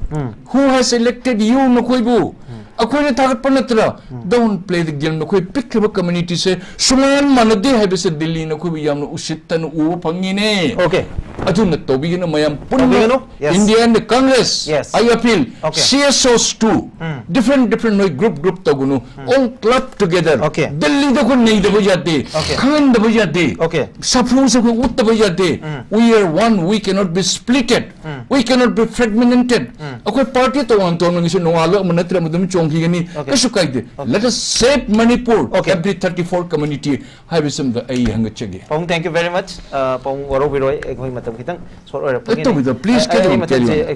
who has elected you, ꯅꯈꯣꯏꯕꯨ ꯑꯩꯈꯣꯏꯅ ꯊꯥꯒꯠꯄ ꯅꯠꯇ꯭ꯔꯥ? Don't play the game. ꯅꯈꯣꯏ ꯄꯤꯛꯈ꯭ꯔꯕ ꯀꯝꯃ꯭ꯌꯨꯅꯤꯇꯤꯁꯦ ꯁꯨꯃꯥꯏꯅ ꯃꯥꯟꯅꯗꯦ ꯍꯥꯏꯕꯁꯦ ꯗꯤꯜꯂꯤ ꯅꯈꯣꯏꯕꯨ ꯌꯥꯝꯅ ꯎꯁꯤꯠꯇꯅ ꯎꯕ ꯐꯪꯉꯤꯅꯦ꯫ Okay. ꯑꯗꯨꯅ ꯇꯧꯕꯤꯒꯅꯨ ꯃꯌꯥꯝ ꯄꯨꯟꯅ꯫ ꯇꯧꯕꯤꯒꯅꯨ? Yes. India and the Congress, Yes. I appeal, Okay. C S Os too, different different ꯅꯣꯏ group group ꯇꯧꯒꯅꯨ, all club together. Okay. ꯗꯤꯜꯂꯤꯗ ꯑꯩꯈꯣꯏ ꯅꯩꯗꯕ ꯌꯥꯗꯦ, Okay. ꯈꯪꯍꯟꯗꯕ ꯌꯥꯗꯦ, Okay. ꯁꯥꯐꯨꯁꯦ ꯑꯩꯈꯣꯏ ꯎꯠꯇꯕ ꯌꯥꯗꯦ. We are one, we cannot be splitted, we cannot be fragmented. ꯑꯩꯈꯣꯏ party ꯇꯣꯉꯥꯟ ꯇꯣꯉꯥꯟꯒꯤꯁꯨ ꯅꯣꯡꯉꯥꯜꯂꯒ ꯑꯃ ꯅꯠꯇ꯭ꯔ ꯑꯃ ꯑꯗꯨꯝ ꯆꯣꯡꯈꯤꯒꯅꯤ, Okay. ꯀꯩꯁꯨ ꯀꯥꯏꯗꯦ꯫ Let us save Manipur, Okay. every thirty-four community ꯍꯥꯏꯕꯁꯤꯃꯗ ꯑꯩ ꯍꯪꯒꯠꯆꯒꯦ꯫ ꯄꯥꯕꯨꯡ, thank you very much. ꯄꯥꯕꯨꯡ ꯋꯥꯔꯧꯕꯤꯔꯣꯏ, ꯑꯩꯈꯣꯏ ꯃꯇꯝ ꯈꯤꯇꯪ short ꯑꯣꯏꯔꯛꯄꯒꯤꯅꯤ꯫ ꯑꯦ, ꯇꯧꯕꯤꯗ, please, ꯑꯩ- ꯑꯩ carry on, ꯃꯇꯝꯁꯦ carry on.